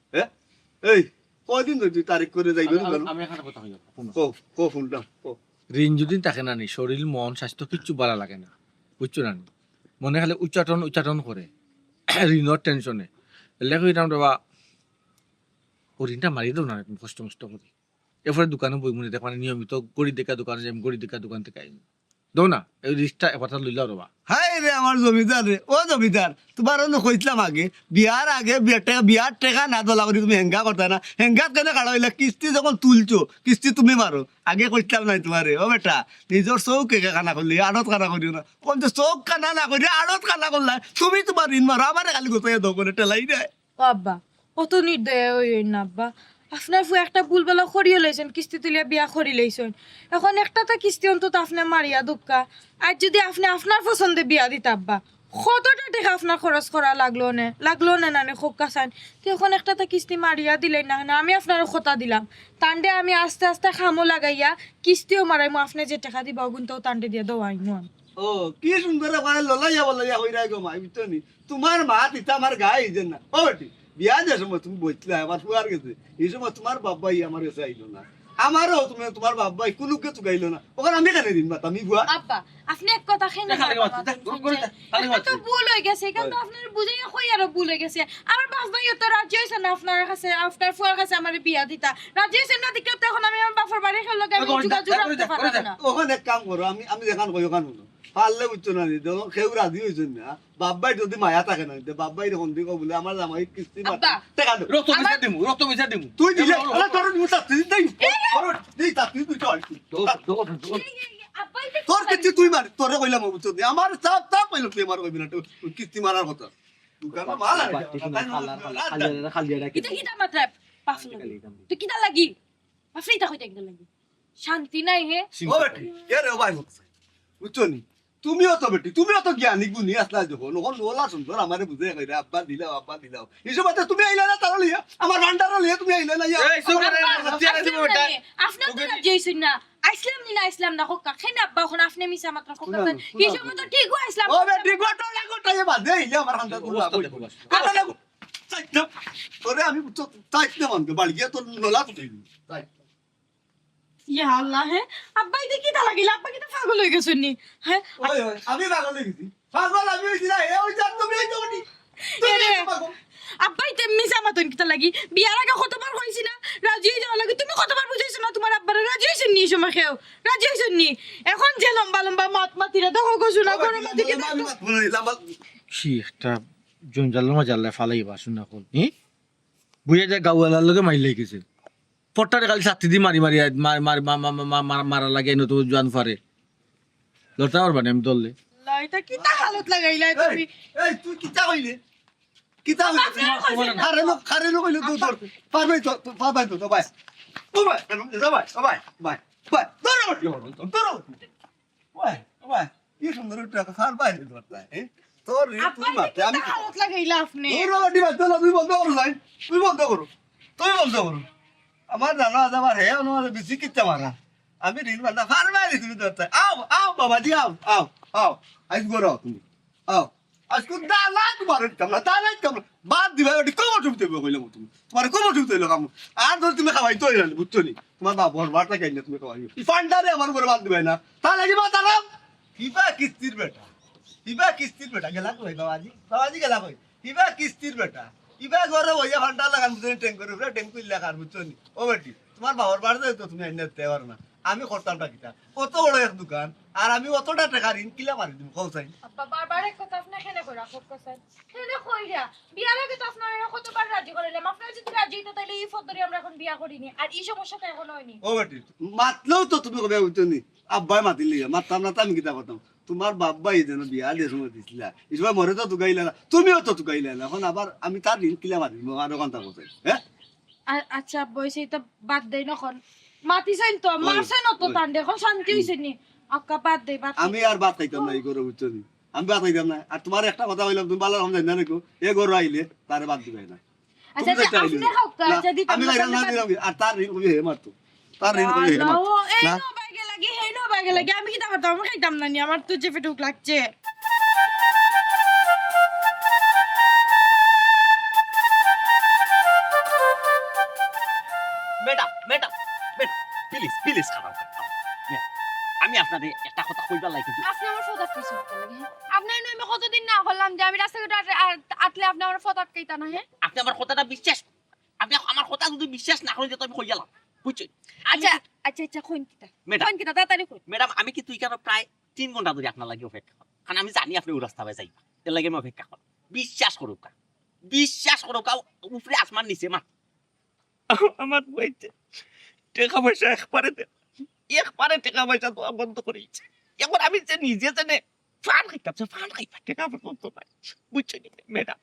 হ্যাঁ? এই, কয়দিন ধরি তুই তারিখ করে যাইবে আমি, না আমি, কেন? আমি এখানে কথা কই, হুনো। কও, কও, ফোনটা, কও। ঋণ যদি থাকে না নি, শরীর, মন, স্বাস্থ্য কিচ্ছু ভালা লাগে না, বুঝছো না নি? মনে খালি উচ্চাটন উচ্চাটন করে ঋণর টেনশনে। এর লাগি কইরাম রে বা, ও ঋণটা মারি দেও না, এরকম কষ্ট মষ্ট করি। এরপরে দোকানো বইমুনে দেখ, মানে নিয়মিত ঘড়ি দেখা দোকানে যাই, ঘড়ি দেখা দোকান থেকে আইমু। দেও না, এই রিস্কটা এবার লইলাও রে বা। হায় রে আমার জমিদার রে, ও জমিদার, তোমার অনো কইছিলাম আগে, বিয়ার আগে বিয়ার টেকা, বিয়ার টেকা না দলা করি তুমি হেঙ্গা করতায় না, হেঙ্গাত কেনে খাড়া অইলা, কিস্তি যখন তুলছো, কিস্তি তুমি মারো, আগে কইছিলাম নাই তোমারে, ও বেটা, নিজর চউখ একে কানা করলে, আড়ত কানা করিও না, কোন যে চউখ কানা না করি, আড়ত কানা করলায়, তুমি তোমার ঋণ মারো, আমারে খালি গোছাইয়া দেও করে ঠেলাই দেয়। ও আব্বা, অত নির্দয়া অইন না আব্বা। আপনার ফুয়া একটা ভুল ভালা করিও লাইছইন, কিস্তি তুলিয়া বিয়া করি লাইছইন। এখন একটা তা কিস্তি অন্তত আপনে মারিয়া দেউক্কা। আর যদি আপনে আপনার পছন্দে বিয়া দিতা আব্বা, কতটা টেকা আপনার খরচ করা লাগলো নে, লাগলো নে না নে কউক্কা চাইন। তে এখন একটা তা কিস্তি মারিয়া দিলাইন না, না, আমি আপনারে কথা দিলাম। তানরে আমি আস্তে আস্তে কামো লাগাইয়া কিস্তিও মারাইমু, আপনে যে টেকা দিবা অগুনতাও তানরে দিয়া দেওয়াইমু আমি। ও, কি সুন্দর একবারে ললাইয়া বলাইয়া কইরায় গো মাই, বুঝছো নি? তোমার মা দিতা আমার গায়ে ইজের না। ও বেটি, বিয়া যে সময় তুমি বইছিলা আমার ফুয়ার গেছে, এই সময় তোমার বাবাই আমার গেছে আইলো না। আমারও তুমি তোমার বাবাই কুলুকে তুকাইলো না। ওখানে আমি কেনে ঋণ মারতাম, আমি ফুয়া? আব্বা, আপনে এক কথা কেনে খালি মারবা কথা, মাতইন, যা, ঘুম করে শুনছেন? যা, খালি একটা তো মাতইন। ভুল অই গেছে, ইখান তো আপনারে বুঝাইয়া কইয়ারও ভুল অই গেছে। আমার বাবাই তো রাজি অইছে না আপনার কাছে, আপনার ফুয়ার কাছে আমারে বিয়া দিতা। রাজি অইছে না দেখিয়া তো এখন আমি আমার বাপর বাড়ির কেউর লগে আমি যা, ঘুম যা, যোগাযোগ যা, করে রাখতে যা, করে পারলাম যা। না। ওখানে এক কাম করো, আমি, আমি যেখান কই ওখান হুনো। পারলে বুঝছো না নি, যখন কেউ রাজি অইছইন না, বাপ ভাই যদি মায়া থাকে না, তে বাপ ভাইরে ফোন দি কও বুলে, "আমার জামাই কিস্তি মারতে আব্বা। টেকা দেও।" রক্ত বিচার দিমু, রক্ত বিচার দিমু। তুই দিলে, এবার আরে তোর মুখ চাকরি দিতে, এই! তোর দিই চাকরি তুই চল। দৌড়, দৌড়, দৌড়। এই, এই, এই, আব্বা, এটা তোর কি কিস্তি তুই মার, তোরে কইলাম, বুঝছো নি? আমার চাপ, চাপ পাইলাম তুই আমার কইবি না, তুই কিস্তি মারার কথা। দোকানে মাল আনতে বাটি হবে, শুনে তাই না? খালার, খালার, খালি এটা, খালি এটা কি? এটা কিতা মাতরা? পাঁচ খালি লাগি। এটা। তুই কিতা লাগি? বাপরে, ইতা কইতে কিতা লাগি? শান্তি নাই হে। ও বেটি, এ রে ভাই, বুঝছো নি? তুমিও তো বেটি, তুমিও তো জ্ঞানী গুণী আছলা যখন, ওখান ওলা সুন্দর আমারে বুঝে কইরা, "আব্বা দিলাও, আব্বা দিলাও।" এই সময় তো তুমি আইলা না, তারা লইয়া, আমার ভান্ডারও লইয়া তুমি আইলা না, ইয়া। এই, সুন্দর আব্বা, এই, চেয়ারে দিব আইছিলাম বেটা। না নি। আপনি তো ওকে। রাজি হইছেন না। আইছিলাম নি না, আইছিলাম না, কউক্কা। কেনে আব্বা, এখন আপনি মিছা মাতরা কউক্কা। শুনো, শুনো, এই সময় তো শুনো। ঠিকও আইছিলাম। ও বেটি, গোটা না গোটা, এ বাদে আইলে আমার ভান্ডার গুলো অবস্থা লাগবো। দেখো, বাস। আরে লাগবো। চাইতাম। তোরে আমি তো চাইতাম, আমি বাড়ি গিয়া তোর নলা তো তুই। ইয়া আল্লাহ, হে? আব্বা, ইতা কিতা লাগিল? আব্বা কিতা পাগল অই গেছইন নি? হে? ওই, ওই, আমি পাগল অই গেছি। পাগল আমি অইছি না, হে অইছে আর তুমি অইছো বেটি। তুমি এরে, অইছো পাগল। আব্বা, ইতা মিছা মাতইন কিতা লাগি? বিয়ার আগে কতবার কইছি না? রাজি অই যাওয়া লাগি। তুমি কতবার বুঝাইছো না তুমার আব্বারে? রাজি অইছইন নি ই সময় কেউ? রাজি অইছইন নি? এখন যে লম্বা লম্বা মাত মাতিরা দেখো গো, শোনা, ও বেটি, গরম মাতি লম্বা কিতা লম্বা তো আমি মাত বলে দিলাম, বল। কি একটা জঞ্জালর মাঝে আল্লায় ফালাইবা, শুনা কল। হি? বুঝে যায় গাওয়ালার লগে মাইর লাগি গেছে। পট্টারে খালি ছাত্তি দি মারি মারি আয়, মার, মার, মা-, মা-, মা-, মা-, মারা লাগে, নতুন জোয়ান ফারে। লড়তে পারবা না, আমি ধরলে। লা, ইতা কিতা হালত লাগাইলা এই, তুমি? এই, তুই কিতা কইলে? কিতা কইলে? বাবা, তুই বাবা, বাবা। আরে লো, আরে লো কইলে তুই ধর। পারবে তো, তুই পারবে তো, তো ভাই। ও ভাই, ও ভাই, ও ভাই, ভাই, ভাই, ধরো, ধরো, ধরো। ওই, ওই, কি সুন্দর একটা কথা, আর বাইরে ধরতে হয়, এ? তোর রে, আব্বা, তুই এটা মারতে, কি আমি তাহারত লাগাইলা আপনি? ধরো, ধরো, ধরো, ধরো, তুই বন্ধ করো, ভাই। তুই বন্ধ করো। তুই বন্ধ করো। আমার জানো, আজ আমার হে, আমার বেশি কিচ্ছা মারা। আমি ঋণ বান্ধা, ফার বাইরে তুমি ধরতে হয়। আও, আও, বাবাজি, আও, আও, আও। আইজ করো তুমি। আও। আজকে দালাই তোমার দিতাম না, দালাই দিতাম না। বাদ দিবা, ওটি কোমর টুপতে হবে কইলাম তুমি। তোমার কোমর টুপতে হইলো কাম। আর ধর তুমি খাওয়াই তো হইলাম, বুঝছো নি? তোমার বাপ বরবার টাকা আইলে তুমি খাওয়াই। ফান্ডারে আমার উপরে বাদ দিবাই না। তাহলে কি বাদ দাঁড়াও? কিবা কিস্তির বেটা। কিবা কিস্তির বেটা। গেলা কই বাবাজি? বাবাজি গেলা কই? কিবা কিস্তির বেটা। ইবা ঘরো বইয়া ফান্ডা লাগান বুঝছনি, ট্যাঙ্কর উপরে ট্যাঙ্ক তুলিয়া খার বুঝছনি। ও বেটি, তুমার বাবার বাড়ি যাইতো তুমি আইনা দিতে পারো না। আমি করতামটা কিতা? অত বড় এক দোকান, আর আমি অতটা টেকা ঋণ কিলা মারি দিমু, কও চাই? আব্বা, বারবার এক কথা আপনে কেনে কইরা, কও চাই? কেনে কইরা? বিয়ার আগে তো আপনারে কতবার রাজি করাইলাম, আপনারা যদি রাজি অইতা তাইলে ই ফদ্দরি আমরা এখন বিয়া করিনি, আর ই সমস্যা তো এখন অয়নি। ও বেটি, মাতলেও তো তুমি কবে বুঝছনি, আব্বায় মাতিলিগা, মাততাম না তো আমি কিতা করতাম? তুমার বাব্বায় যেন বিয়া দিয়া সময় দিছিলা, ই সময় মরে তো তুকাইলা না, তুমিও তো তুকাইলা না। এখন আবার আমি তার ঋণ কিলা মারি দিমু, আরো কোনটা করতে, হ্যাঁ? আ-, আচ্ছা, আব্বা, অইছে, ইতা বাদ দেই না এখন। মাতিছইন তো, ওই, মারছইন অত ওই। তান্ডে, এখন শান্তি অইছে নি? আক্কা, বাদ দেই, বাদ দেই। আমি আর ভাত খাইতাম না ই ঘরো, বুঝছনি? আমি ভাত খাইতাম না। আর তুমার একটা কথা কইলাম, তুমি ভালা রকম জানো না কো, এ ঘরো আইলে তারে ভাত দিবায় না। আচ্ছা, তুমি আচ্ছা, যাইতে আইলে আপনে না। খাউক্কা, না, আচ্ছা, দিতাম আমি না, খাইতাম না, দিতাম না। দিতাম না। আর তার ঋণ করি হে মারতো। তার ঋণ করি হে মারতো। ও, এই না? নো বাইগে লাগি, হেই নো বাইগে লাগি, আমি কিতা করতাম? আমি খাইতাম না নি, আমার তো যে পেটে ভুক লাগছে। Madam, madam, madam, please, please, খারাপ, খারাপ। ম্যাডাম, আমি আপনারে একটা কথা কইবার লাগি কিন্তু আপনে আমার ফটো আটকাইছেন কেন লাগে, হ্যাঁ? আপনারে আমি কতদিন না করলাম যে আমি রাস্তাঘাটে আট-, আট-, আটলে আপনে আমার ফটো আটকাইতা না, হ্যাঁ? আপনে আমার কথাটা বিশ্বাস, আপনে আমার কথা যদি বিশ্বাস না করেন, তো আমি কইয়ালাম, বুঝছেন? আমি আচ্ছা, আচ্ছা, আচ্ছা, কইন কিতা? ম্যাডাম। কইন কিতা? তাড়াতাড়ি কইন। ম্যাডাম, আমি কিন্তু ইখানো প্রায় তিন ঘন্টা ধরি আপনার লাগি অপেক্ষা করি, কারণ আমি জানি আপনে ও রাস্তা বায় যাইবা, এর লাগি আমি অপেক্ষা করি। বিশ্বাস করুক্কা, বিশ্বাস করুক্কা, উপরে আসমান নিচে মা। আমার বইতে টেকা পয়সা একবারে দে, একবারে টেকা পয়সা দেওয়া বন্ধ করিছে। এখন আমি যে নিজে যেনে ফান খাইতাম, সে ফান খাইবা, টেকা পর্যন্ত নাই। বুঝছো নি, ম্যাডাম?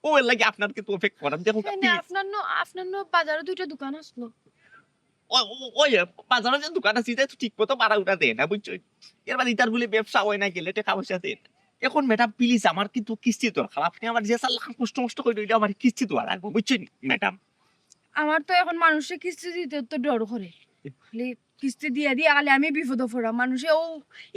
ও এর লাগি আপনার কিন্তু অপেক্ষা করাম, দেখো, হ্যাঁ, না, please। আপনার ন-, আপনার ন বাজারো দুইটা দোকান আসলো। ও, ও, ওই বাজারো যে দোকান আছে, ইটা তো ঠিক মতো ভাড়া উড়া দেয় না, বুঝছো? এর বাদে ইতার বলে ব্যবসা হয় না, গেলে টেকা পয়সা দেয় না। এখন ম্যাডাম, please, আমার কিন্তু কিস্তি দরকার। আপনে আমার যে চার লাখ কষ্ট মষ্ট করে অইলেও আমার কিস্তি দেওয়া লাগবো, বুঝছো নি, ম্যাডাম? আমার তো এখন মানুষে কিস্তি দিতে তো ডর করে। খালি কিস্তি দিয়া দিয়া খালি আমি বিপদো পড়া। মানুষে ও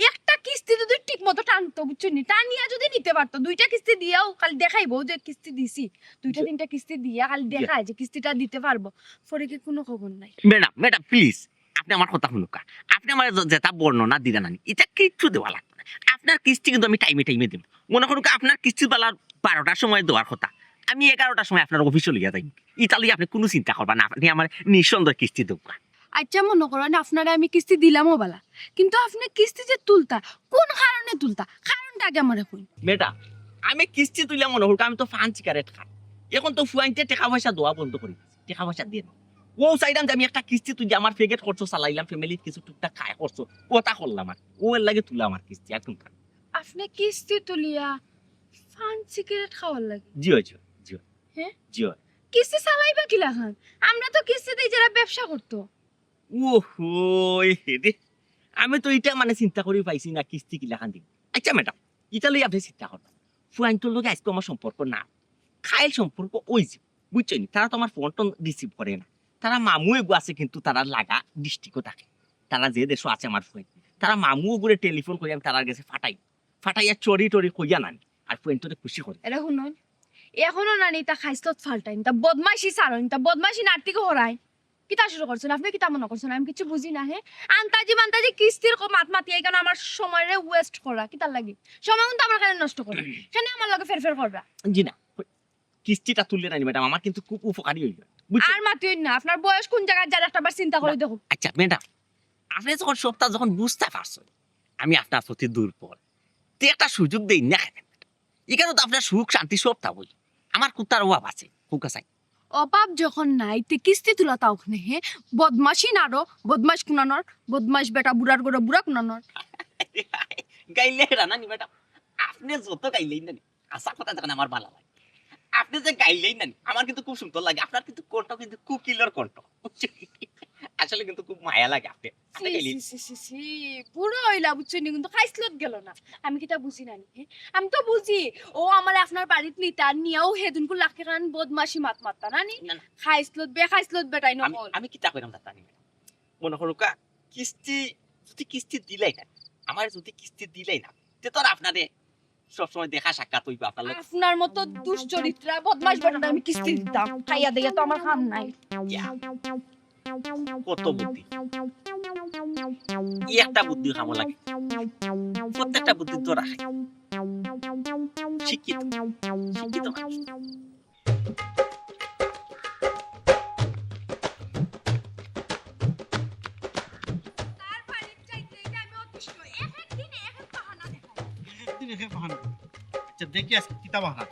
একটা কিস্তি যদি ঠিক মতো টানতো, বুঝছো নি? টানিয়া যদি নিতে পারতো, দুইটা কিস্তি দিয়াও খালি দেখাইবো যে কিস্তি দিছি। দুইটা জি। তিনটা কিস্তি দিয়া খালি জি। দেখায় যে কিস্তিটা দিতে পারবো। পরে কি কোনো খবর নাই? ম্যাডাম, ম্যাডাম, please, আপনে আমার কথা হুনুক্কা। আপনে আমার যে-, যেটা বর্ণনা দিলা নানি, ইটা কিচ্ছু দেওয়া লাগতো না। আপনার কিস্তি কিন্তু আমি টাইমে টাইমে দিমু। মনে করুক্কা, আপনার কিস্তি বেলা বারোটার সময় দেওয়ার কথা, আমি এগারোটার সময় আপনার অফিসো লইয়া যাইমু। ইটা লইয়া আপনে কুনু চিন্তা করবা না, আপনে আমার নিঃসন্দেহে কিস্তি দেউক্কা। আচ্ছা, মনে করইন আপনারে আমি কিস্তি দিলামও বালা, কিন্তু আপনে কিস্তি যে তুলতা, কুন কারণে তুলতা? কারণটা আগে আমারে কইন। ম্যাডাম, আমি কিস্তি তুলিয়া মনে করুক্কা, আমি তো পান সিগারেট খাই। এখন তো ফুয়াইন্তে টেকা পয়সা দেওয়া বন্ধ করি দিছে, টেকা পয়সা দেয় না। অউ চাইরাম যে আমি একটা কিস্তি তুলি, আমার প্যাকেট খরচ চালাইলাম, ফ্যামিলির কিছু টুকটাক খায় খরচ, অতা করলাম আর। অউ এর লাগি তুলা আমার কিস্তি, আর কুন কারণ? আপনে কিস্তি তুলিয়া পান সিগারেট খাওয়ার লাগি? জি অয়, জি অয়, জি অয়। হ্যাঁ? জি অয়। কিস্তি চালাইবা কিলাখান? আমরা তো কিস্তি দেই যারা ব্যবসা করতো। ওহো, এ রে। আমি তো ইটা মানে চিন্তা করি পাইছি না কিস্তি কিলাখান দিমু। আচ্ছা ম্যাডাম, ইটা লইয়া আপনে চিন্তা করবা। ফুয়াইন্তর লগে আইজকু আমার সম্পর্ক না। কাইল সম্পর্ক অইছে। বুঝছো নি? তারা তো আমার ফোন টোন receive করে না। তারা মামু এগু আছে কিন্তু তারা লাগা district-ও থাকে। তারা যে দেশো আছে আমার ফুয়াইন। তারা মামু ওগুরে টেলিফোন করি আমি তারার গেছে ফাটাই। ফাটাইয়া চড়ি টড়ি কইয়া নানি। আর ফুয়াইন্তরে খুশি করি। এরে হুনইন, এখনো নানি ইতা খাইছলত ফাল্টাইন, ইতা বদমাইশি ছাড়ইন, ইতা বদমাইশি নার থাকি হরাইন। কিতা শুরু করছইন? আপনে কিতা মনে করছইন আমি কিচ্ছু বুঝি না, হে? আন্তাজি মান্তাজি কিস্তির ক-, মাত মাতি এখানো আমার সময়রে waste করা, কিতার লাগি? সময় কিন্তু আমার কেনে নষ্ট করা, কেনে আমার লগে ফেরফের কররা? জি না, কিস্তিটা তুললে নানি ম্যাডাম, আমার কিন্তু খুব উপকারী অইলো, বুঝছো? আর মাতিও না, আপনার বয়স কুন জাগাত যার একটা বার চিন্তা করি না। দেখো। আচ্ছা ম্যাডাম, আপনে যখন সবটা যখন বুঝতা পারছইন, আমি আপনার প্রতি দুর্বল, তে একটা সুযোগ দেইন না কেনে? ইখানো তো আপনার সুখ শান্তি সব থাকবো। আমার কুনটার অভাব আছে? কুনটা চাই? অভাব যখন নাই, তে কিস্তি তুলা তাও কেনে, হে? বদমাশি নারো, বদমাশ কুনানর, বদমাশ বেটা বুড়ার ঘরো বুড়া কুনানর। গাইলে হেরা নানি ম্যাডাম, আপনে যত গাইলেই নানি, হাছা কথা যখন আমার ভালা লাগে। আপনে যে গাইলেই নানি, আমার কিন্তু খুব সুন্দর লাগে। আপনার কিন্তু কণ্ঠ কিন্তু কোকিলর কণ্ঠ। আসলে কিন্তু খুব মায়া লাগে আপনে। ছি, ছি, ছি, ছি, ছি। বুড়া অইলা, বুঝছইন নি, কিন্তু খাইছলত গেল না। আমি কিতা বুঝি না নি, হে? আমি তো বুঝি, ও আমারে আপনার বাড়িত নিতা, নিয়াও হেদিনকু লাখি খান বদমাশি মাত মাততা না নি? না, না। খাইছলত, বেখাইছলত বেটাইন অকল। আমি কিতা কইরাম জানতা নি? মনে করুক্কা, কিস্তি, যদি কিস্তি দিলাই না, আমারে যদি কিস্তি দিলাই না, তে তো আর আপনারে সবসময় দেখা সাক্ষাৎ অইবো আপনার লগে। আপনার মতো দুশ্চরিত্রা বদমাশ বেটারে আমি কিস্তি দিতাম। খাইয়া দাইয়া তো আমার কাম নাই। ইয়া। কত বুদ্ধি। ই একটা বুদ্ধি কামো লাগে। প্রত্যেকটা বুদ্ধি তো রাখে। শিক্ষিত। শিক্ষিত মানুষ। তুই রেখে বাহানা। আচ্ছা, দেখি আজকে কিতা বাহানা।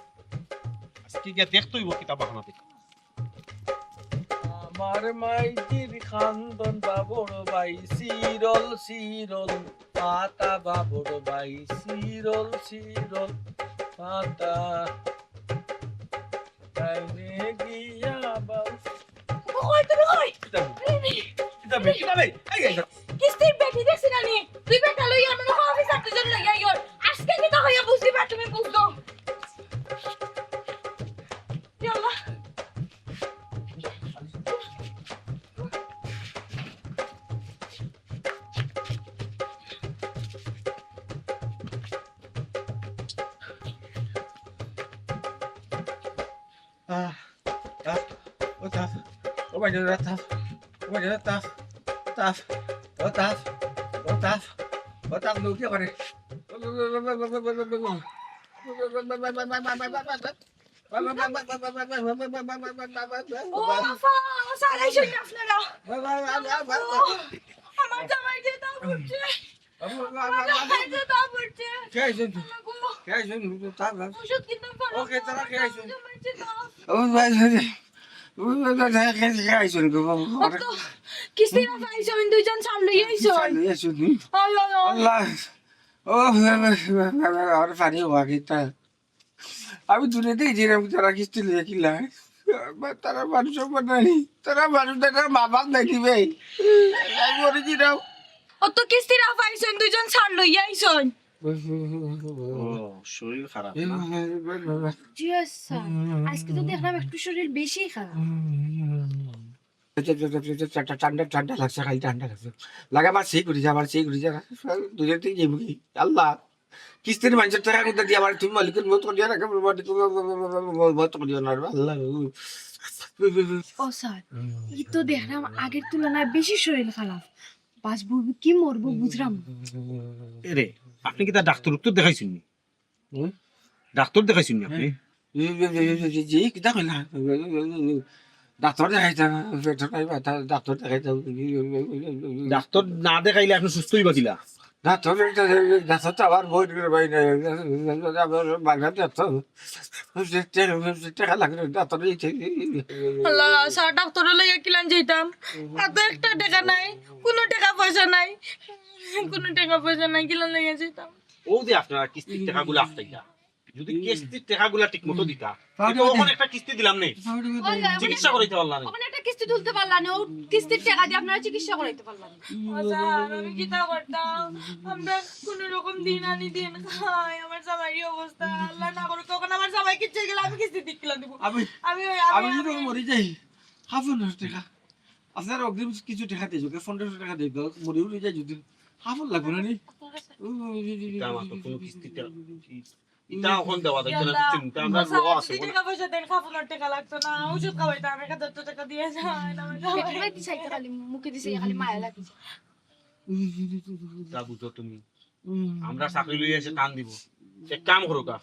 আজকে গিয়া দেখতে হইব কিতা বাহানা দেখি। আমার মাইজির খান্দন বাবর বাই, সিরল সিরল পাতা বাবর বাই, সিরল সিরল পাতা। তাইলে গিয়া বাউ। কই তুমি কই? কিতা বে? আরে রে। কিতা বে? কিতা বে? এই, এই, এই। কিস্তির বেটি দেখছি না নি? তুই বেটা লইয়া মনে হয় অফিসার দুজন লইয়া আইও। আজকে কিতা হইয়া বুঝিবা তুমি বুঝো। ইয়া আল্লাহ। আহ, আহ, ও তাফ, ও ভাই, ও তাফ, ও ভাই, ও তাফ, ও তাফ, ও তাফ, ও তাফ, ও তাফ, লোকে করে। ও আফা, ও স্যার, এই শুনে আপনারা। আমার জামাই যে তা করছে। আমার জামাই যে তা করছে। কে আইছেন? আল্লাহ গো। কে আইছেন? তার ওষুধ কিনতে পারো ওকে, না। তারা কে আইছেন? আমার জামাই যে তা। ও ভাই, ভাই, ভাই। ও ভাই, ভাই, ভাই, কে, কে আইছেন গো? ও তো কিস্তির আফা আইছেন, দুইজন সামনে আইছেন। সামনে আইছেন, হুম। ওই, ওই, ওই। আল্লাহ। ও, আর পানি হওয়া কিতা? আমি দূরে দিয়ে যেরকম তারা কিস্তি লিয়ে কিলা। তারা মানুষ আমার নাই। তারা মানুষ নাই, তারা মা বাপ নাই দিবে। আমি মরে দিলাম। ও তো কিস্তির আফা আইছেন, দুইজন সার লইয়া আইছেন। ও, শরীর খারাপ না? জি স্যার, আজকে তো দেখলাম একটু শরীর বেশি খারাপ। ঠান্ডা, ঠান্ডা লাগছে, খালি ঠান্ডা লাগছে। লাগা আমার সেই ঘুরি যা, আমার সেই ঘুরি যা। দুজন থেকে যাবো কি? আল্লাহ, কিস্তির মানুষের টাকা কোথা দিয়ে আমার তুমি মালিকের মত করিয়া রাখে, মালিকের মত করিয়া না রে, আল্লাহ। ও স্যার, ই তো দেখলাম আগের তুলনায় বেশি শরীর খারাপ। বাঁচবো কি মরবো বুঝলাম না। এরে, আপনি কিতা ডাক্তার উক্তর দেখাইছেন নি? হুম? ডাক্তার দেখাইছেন নি আপনি? জি, জি, জি, জি, জি, জি, কিতা কইলা? ডাক্তার দেখাইতাম, পেটর নাই ব্যথা, ডাক্তার দেখাইতাম। ডাক্তার না দেখাইলে আপনি সুস্থ হইবা কিলা? ডাক্তার, ডাক্তার তো আবার বই করে ভাই নাই, আমার বাংলা ডাক্তার, টাকা লাগে ডাক্তার। আল্লাহ, স্যার, ডাক্তার লইয়া কিলান যাইতাম? এত একটা টাকা নাই, কোনো টাকা পয়সা নাই, কোনো টাকা পয়সা নাই, কিলান লইয়া যাইতাম? ও যে আপনারা কিস্তির টাকাগুলা আটকাইলা, যদি কিস্তির টাকাগুলা ঠিক মতো দিতা, তাহলে তো ওখানে একটা কিস্তি দিলাম নে, তাহলে চিকিৎসা করাইতে পারলাম না। ওখানে একটা কিস্তি তুলতে পারলাম না, ও কিস্তির টাকা দিয়ে আপনারা চিকিৎসা করাইতে পারলাম না। ও স্যার, আমি কিতা করতাম? আমরা কোনো রকম দিন আনি দিন খাই, আমার জামাইর এই অবস্থা, আল্লাহ না করুক, তখন আমার জামাই কিচ্ছু গেলে আমি কিস্তি দিলাম দিব। আমি, আমি, আমি, আমি যদি আমি মরে যাই, হাফ হাজার টাকা, আপনারা অগ্রিম কিছু টাকা দিয়ে যাবে, পনেরোশো টাকা দিয়ে যাবে, মরে উঠে যাই যদি, হাফ লাগবে না নি? আপনার কাছে ও, ও, ও, ও, এটা আমার তো কোনো কিস্তিতে, এটা এখন দেওয়া যাইতো না, আল্লাহ, কিছু নিতে, আমরা আচ্ছা, লোয়া আছে, যদি বলে। টাকা পয়সা দেন, কাফনের টাকা লাগতো না, ওষুধ খাওয়াইতাম, এক হাজার টাকা দিয়ে যায়, না, আমার খাওয়াই। পেটে দিছে, খালি মুখে দিছে, খালি মায়া লাগছে। তা বুঝো তুমি, আমরা চাকরি লইয়া এসে টান দিব। এক কাম করো গা,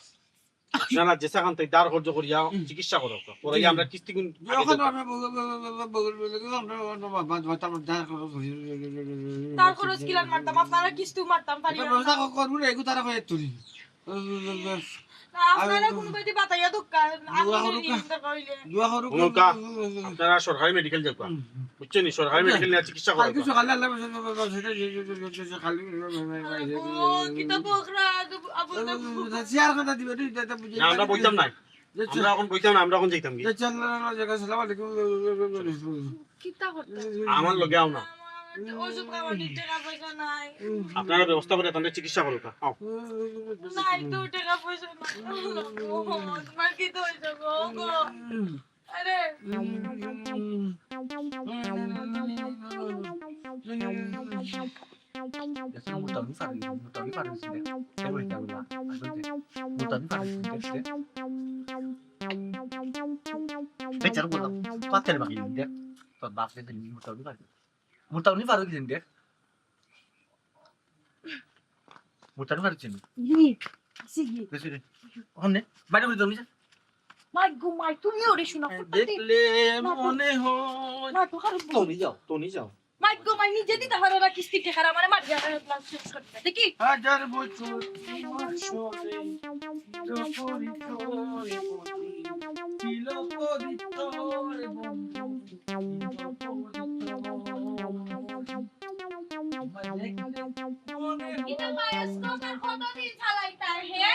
আপনারা যে সেখান থেকে ধার কর্জ করিয়া চিকিৎসা করো গা, পরে আমরা কিস্তি গুন আগে যখন দেবো। আমরা বগল, বগল, বগল, বগল, বগল, আমরা, আমরা, আমরা, আমরা, আমরা, আমরা, ধার খরচ কিলান মারতাম, আপনারা কিস্তিও মারতাম পারি এটা আমরা। ব্যবস্থা করবো না, এগু তারা কয়ে তুলি। না, আপনারা আর কোনো বায়দি বাতাইয়া দোকান, দোয়া আপনাদের করুক, ঋণ দরকার হইলে। দোয়া করুক। হুনুক্কা, আপনারা সরকারি মেডিকেল যাউক্কা। হুম। বুঝছেন নি? সরকারি আচ্ছা। মেডিকেল নিয়ে চিকিৎসা করুক্কা। কালকে সকালে আল্লাহ বসে, বসে, বসে, বসে, কালকে ও, কিতা বকরা, আবুল তাবুল। চেয়ার কথা দিবে, তুই এটা বুঝে না, আমরা বইতাম নাই। যে আমরা এখন বইতাম না, আমরা এখন যাইতাম কি? যে চল, না, না, না, জায়গা, সালাম আলাইকুম। কিতা করতে? আমার লগে আও না। আমার তো ওষুধ খাওয়ানির টাকা পয়সা নাই। আপনারা ব্যবস্থা করে তাদের চিকিৎসা করুক্কা। আও। নাই তো টাকা পয়সা নাই। ও, তোমার কি তো হইছে গো, গো? আরে। মুতাবি ফারুক, মুতাবি ফারুক ছিল। কে বলতে বললা? মুতাবি ফারুক ছিল। বেচারা বললাম, পাতের বাকি দেখ। তোর বাপ রে, মুতাবি ফারুক। মুতাবি ফারুক ছিল দেখ। মুতাবি ফারুক ছিল। জি, জি, জি। বেশি রে। ওখানে বাইরে করে দাও, নিচে। মাই গো, মাই, তুমি ওরে শোনা, ফুটপাতে। দেখলে মনে হয়। না, তো কারণ তো নিয়ে যাও, তো নিয়ে যাও। ভাগ্য মাই নিজে দিতা পারে না কিস্তির টেকার, আমারে মারিয়া শেষ করতে। দেখি। হাজার বছর তোমার সনে ছিল পরিচয় বুঝি, ছিল পরিচয় বন্ধু, ছিল পরিচয়। এটা বায়োস্কোপ আর কতদিন চালাইতা, হে?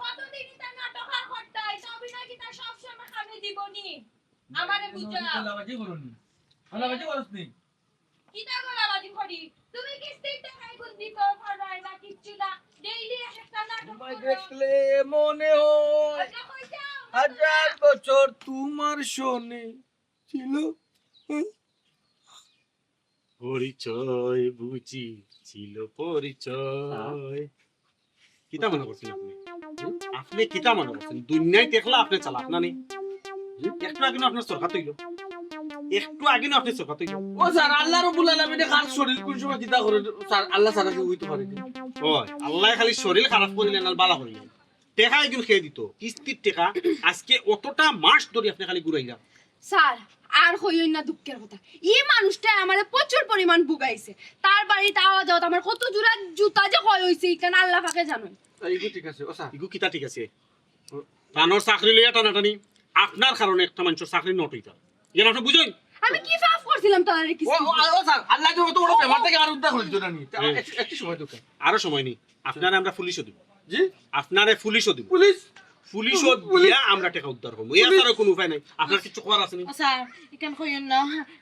কতদিন ইতা নাটক আর করতা? ইতা অভিনয় কিতা সব সময় খামে দিবনি? আমারে বুঝাও। লাবাজি করনি। লাবাজি করস নি। কিতা গো লাবাজি করি? তুমি কিস্তির টেকা এগুন দিতে পারো না, কিচ্ছু না। ডেইলি এক একটা নাটক তোমায় করো। দেখলে মনে হয় আচ্ছা, কই যাও? হাজার বছর তোমার সনে ছিল। হুম। পরিচয় বুঝি ছিল পরিচয়। কিতা মনে করছেন আপনি? আপনি কিতা মনে করছেন? দুনিয়ায় দেখলা আপনি চালাক না নি? একটু আগে না আপনার সরকার তৈল, একটু আগে না আপনি সরকার তৈল। ও স্যার, আল্লাহ রব্বুল আলামিনে কার শরীর কোন সময় কিতা করে, স্যার, আল্লাহ ছাড়া কেউ হইতে পারে না। ও, আল্লাহ খালি শরীর খারাপ করিলেন আর বালা করিলেন। টেকা একজন খেয়ে দিত, কিস্তির টেকা। আজকে অতটা মাস ধরে আপনি খালি ঘুরাইলাম। স্যার, আর কইও না দুঃখের কথা। ই মানুষটায় আমারে প্রচুর পরিমাণ ভুগাইছে। তার বাড়িত আওয়া যাওয়াত আমার কত জোড়া জুতা যে ক্ষয় হইছে, ইখান আল্লাহ পাকে জানইন। আর ইগু ঠিক আছে, ও স্যার। ইগু কিতা ঠিক আছে? তানর চাকরি লইয়া টানাটানি, আপনার কারণে একটা মানুষের চাকরি নট হইতা। ইয়ান আপনি বুঝইন? আমি কি পাপ করছিলাম তারে ও, কিস্তি ও, ও স্যার, আল্লাহ তো অত বড় বেমার থেকে আর উদ্ধার হইল না নি। তা হুম। একটু, একটু সময় দরকার। আরো সময় নেই। আপনারে আমরা পুলিশও দিব। জি? আপনারে পুলিশও দিব। পুলিশ? পুলিশও পুলিশ? দিয়া আমরা টেকা উদ্ধার করবো। এছাড়া কোনো উপায় নাই। আপনার কিছু করার আছে নি? ও স্যার, ইখান কইয়েন না।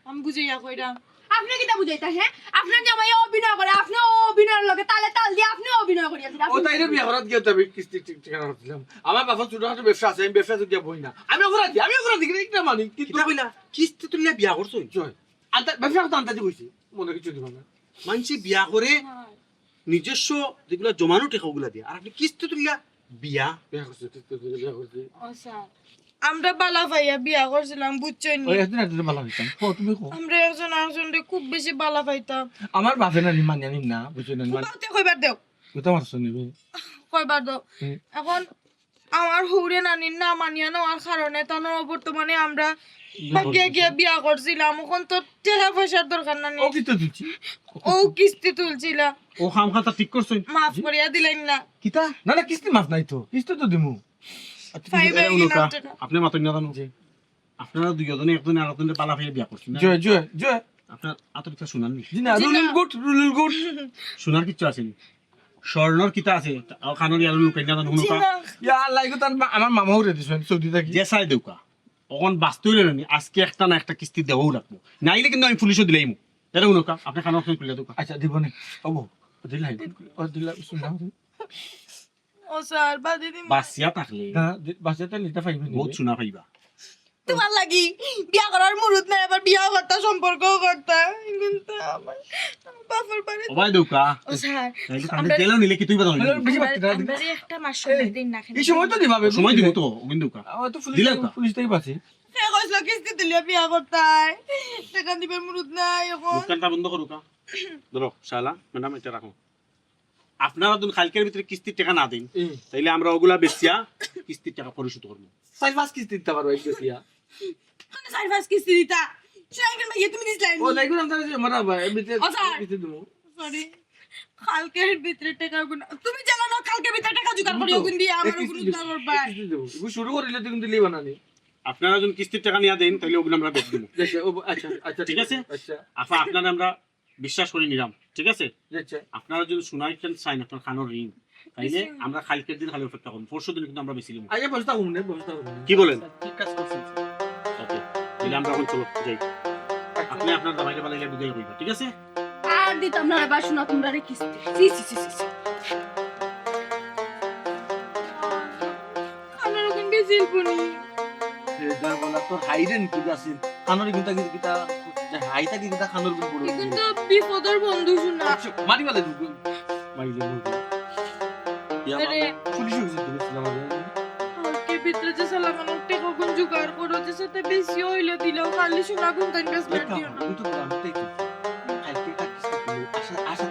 আমি বুঝাইয়া কইরাম। আপনি কিতা বুঝাইতা, হ্যাঁ? আপনার জামাই অভিনয় করে, আপনি অভিনয়ের লগে তালে তাল দিয়ে আপনি অভিনয় করিয়া দিন। ও তাইরে বিয়া করাত গিয়া তো আমি কিস্তি ঠিক ঠিকানা করছিলাম। আমার বাবার ছোটখাটো ব্যবসা আছে, আমি ব্যবসা গিয়া বই না। আমি অপরাধী, আমি অপরাধী, কিন্তু এটা মানি, কিন্তু কিতা কইলা? কিস্তি তুলিয়া বিয়া করছো? জয়। আন্তা-, ব্যবসা কথা আন্তাজি কইছি, মনে কিছু দিব না। মানছি বিয়া করে নিজস্ব যেগুলা জমানো টেকা ওগুলা দিয়ে, আর আপনি কিস্তি তুলিয়া বিয়া। বিয়া করছি, কিস্তি তুলিয়া বিয়া করছি। ও স্যার, আমরা বালা পাইয়া বিয়া করছিলাম, বুঝছইন নি? ওই একদিন একদিন বালা পাইতাম। কও, তুমি কও। আমরা একজন আরেকজনরে খুব বেশি বালা পাইতাম। আমার বাপে না নি মানিয়া নিন না, বুঝছো না নি? মানে বাপে কইবার দেও। কথা মারছো নি বে? কইবার দেও। হুম। এখন আমার হউরে নানির না মানিয়া নেওয়ার কারণে তানরে বর্তমানে আমরা বিয়া ভাগিয়া করছি। গিয়া বিয়া করছিলাম। এখন তো টেকা পয়সার দরকার না নি। ও কিস্তি তুলছি। ও কিস্তি তুলছিলা। ও খাম খাতা ঠিক করছো? মাফ করিয়া দিলেন না। কিতা? না, না, কিস্তি মাফ নাই তো। কিস্তি তো দিমু। আচ্ছা, পাইবে এরা কি উনুকা, না টেকা? আপনি মাতইন না জানো? জি। আপনারা দুইজনে একজনে আরেকজনরে বালা পাইয়া বিয়া করছেন না? জয়, জয়, জয়। আপনার আতর কিতা শোনার নি? জি না, জি না। রুলিল গুড, রুলিল গুড। শোনার কিচ্ছু আছে নি? স্বর্ণর কিতা আছে? ও খানোর ইয়ার লুকাই না জানো, জি হুনুকা? না। ইয়া আল্লাহ, ইগু তার মা-, আমার মামাও রে দিছেন, সৌদি থাকি। যে চাই দেউকা। অখন বাঁচতে হইলে নি, আজকে একটা না একটা কিস্তি দেওয়াও লাগবো। নাইলে কিন্তু আমি পুলিশও দিলাইমু। এটা হুনুকা, আপনি খানোর ফোন খুলে দেউকা। আচ্ছা, দিব নি। ওবো, দিলাই। ও দিলাই, শুনলাম। ও স্যার, বাদে দিমু। বাঁচিয়া থাকলে না, দি-, বাঁচিয়া থাকলে এটা পাইবে নি। বহুত শোনা পাইবা। তোমার লাগি বিয়া করার মুরুদ নাই, আবার বিয়াও করতা, সম্পর্কও করতা। কিন্তু আমার, আমার বাপের বাড়ি। ও ভাই দেউকা। ও স্যার, এই যে কান্দে আমরা গেলেও নিলে কি তুই বাধা হইলি? বেশি বাদ দিতে আমরা একটা মাস সময় দিন না, এই সময় তো দিবা, সময় দিব তো, ও কিন্তু দেউকা। আমার তো পুলিশ দিলে থাকি, কা? পুলিশ থাকি বাঁচি। সে কইছিল কিস্তি দিলে বিয়া করতাই, টেকা দিবার মুরুদ নাই এখন। মুখখানটা বন্ধ করো কা। ধরো, শালা, ম্যাডাম, এটা রাখো। আপনারা যদি কালকের ভিতরে কিস্তির টেকা না দেন, হুম। তাইলে আমরা ওগুলা বেচিয়া কিস্তির টেকা পরিশোধ করবো। চার পাঁচ কিস্তি দিতে পারবো এক বেচিয়া। মানে চার পাঁচ কিস্তি দিতা? সেটা কিন্তু ভাইয়া তুমি দিছিলে ও, নি? দেখুন, আমি তাহলে যে মারা ভাই, এমনিতে ও, স্যার। কিস্তি দেবো। সরি। কালকের ভিতরে টেকা গুনা। তুমি জানো না, কালকের ভিতরে টেকা জোগাড় করি, ওগুন দিয়ে আমার এক ওগুন কিস্তি উদ্ধার দেবো, করবা। এক কিস্তি দেবো। এগুলো শুরু করিলে তো কিন্তু লিবা না নি। আপনারা যদি কিস্তির টেকা নিয়ে দেন, তাহলে ওগুলো আমরা বেচ দিব। আচ্ছা, ও, আচ্ছা, আচ্ছা, ঠিক আছে? আচ্ছা। আফা, আপনারা আমরা বিশ্বাস করে নিলাম, ঠিক আছে? জি, আচ্ছা। আপনারা যদি সোনার একটা চাইন, আপনার খানোর রিং, তাইলে জি। আমরা কালকের দিন খালি অপেক্ষা করুন, পরশু দিন কিন্তু আমরা বেশি নিব। আগে বসে থাকুন, বসে থাকুন। কি বলেন? ঠিক কাজ করছেন। ওকে, তাহলে আমরা এখন চলো, যাই। আচ্ছা। আপনি আপনার জামাইকে বানাইলে বুঝাই হইবা, ঠিক আছে? আর দিতাম না এবার শোনা তোমরা রে কিস্তি। ছি, ছি, ছি, ছি, ছি। খানোর গুণ বেশি পুনি। এটা বলা তো হাইডেন কি আছে? খানোর গুণটা কি, কিতা, হাইটা কি, কিতা খানোর গুণ বড়? কিন্তু বিপদর বন্ধু শোনা। আচ্ছা, মারি বলে দুগু। মারি বলে দুগু। ইয়া আরে। বাবা, পুলিশ অফিসে ধরেছিলাম আমি। কালকে ভিতরে যে সালামানোর টেকা গুণ জোগাড় করো, যে সাথে বেশি হইলে দিলেও খালি সোনা গুণ তাই বেশ এই ব্যাগ দিও না। আমি তো বললাম, তাই তো। কালকে একটা কিস্তি দিলে, আশা, আশা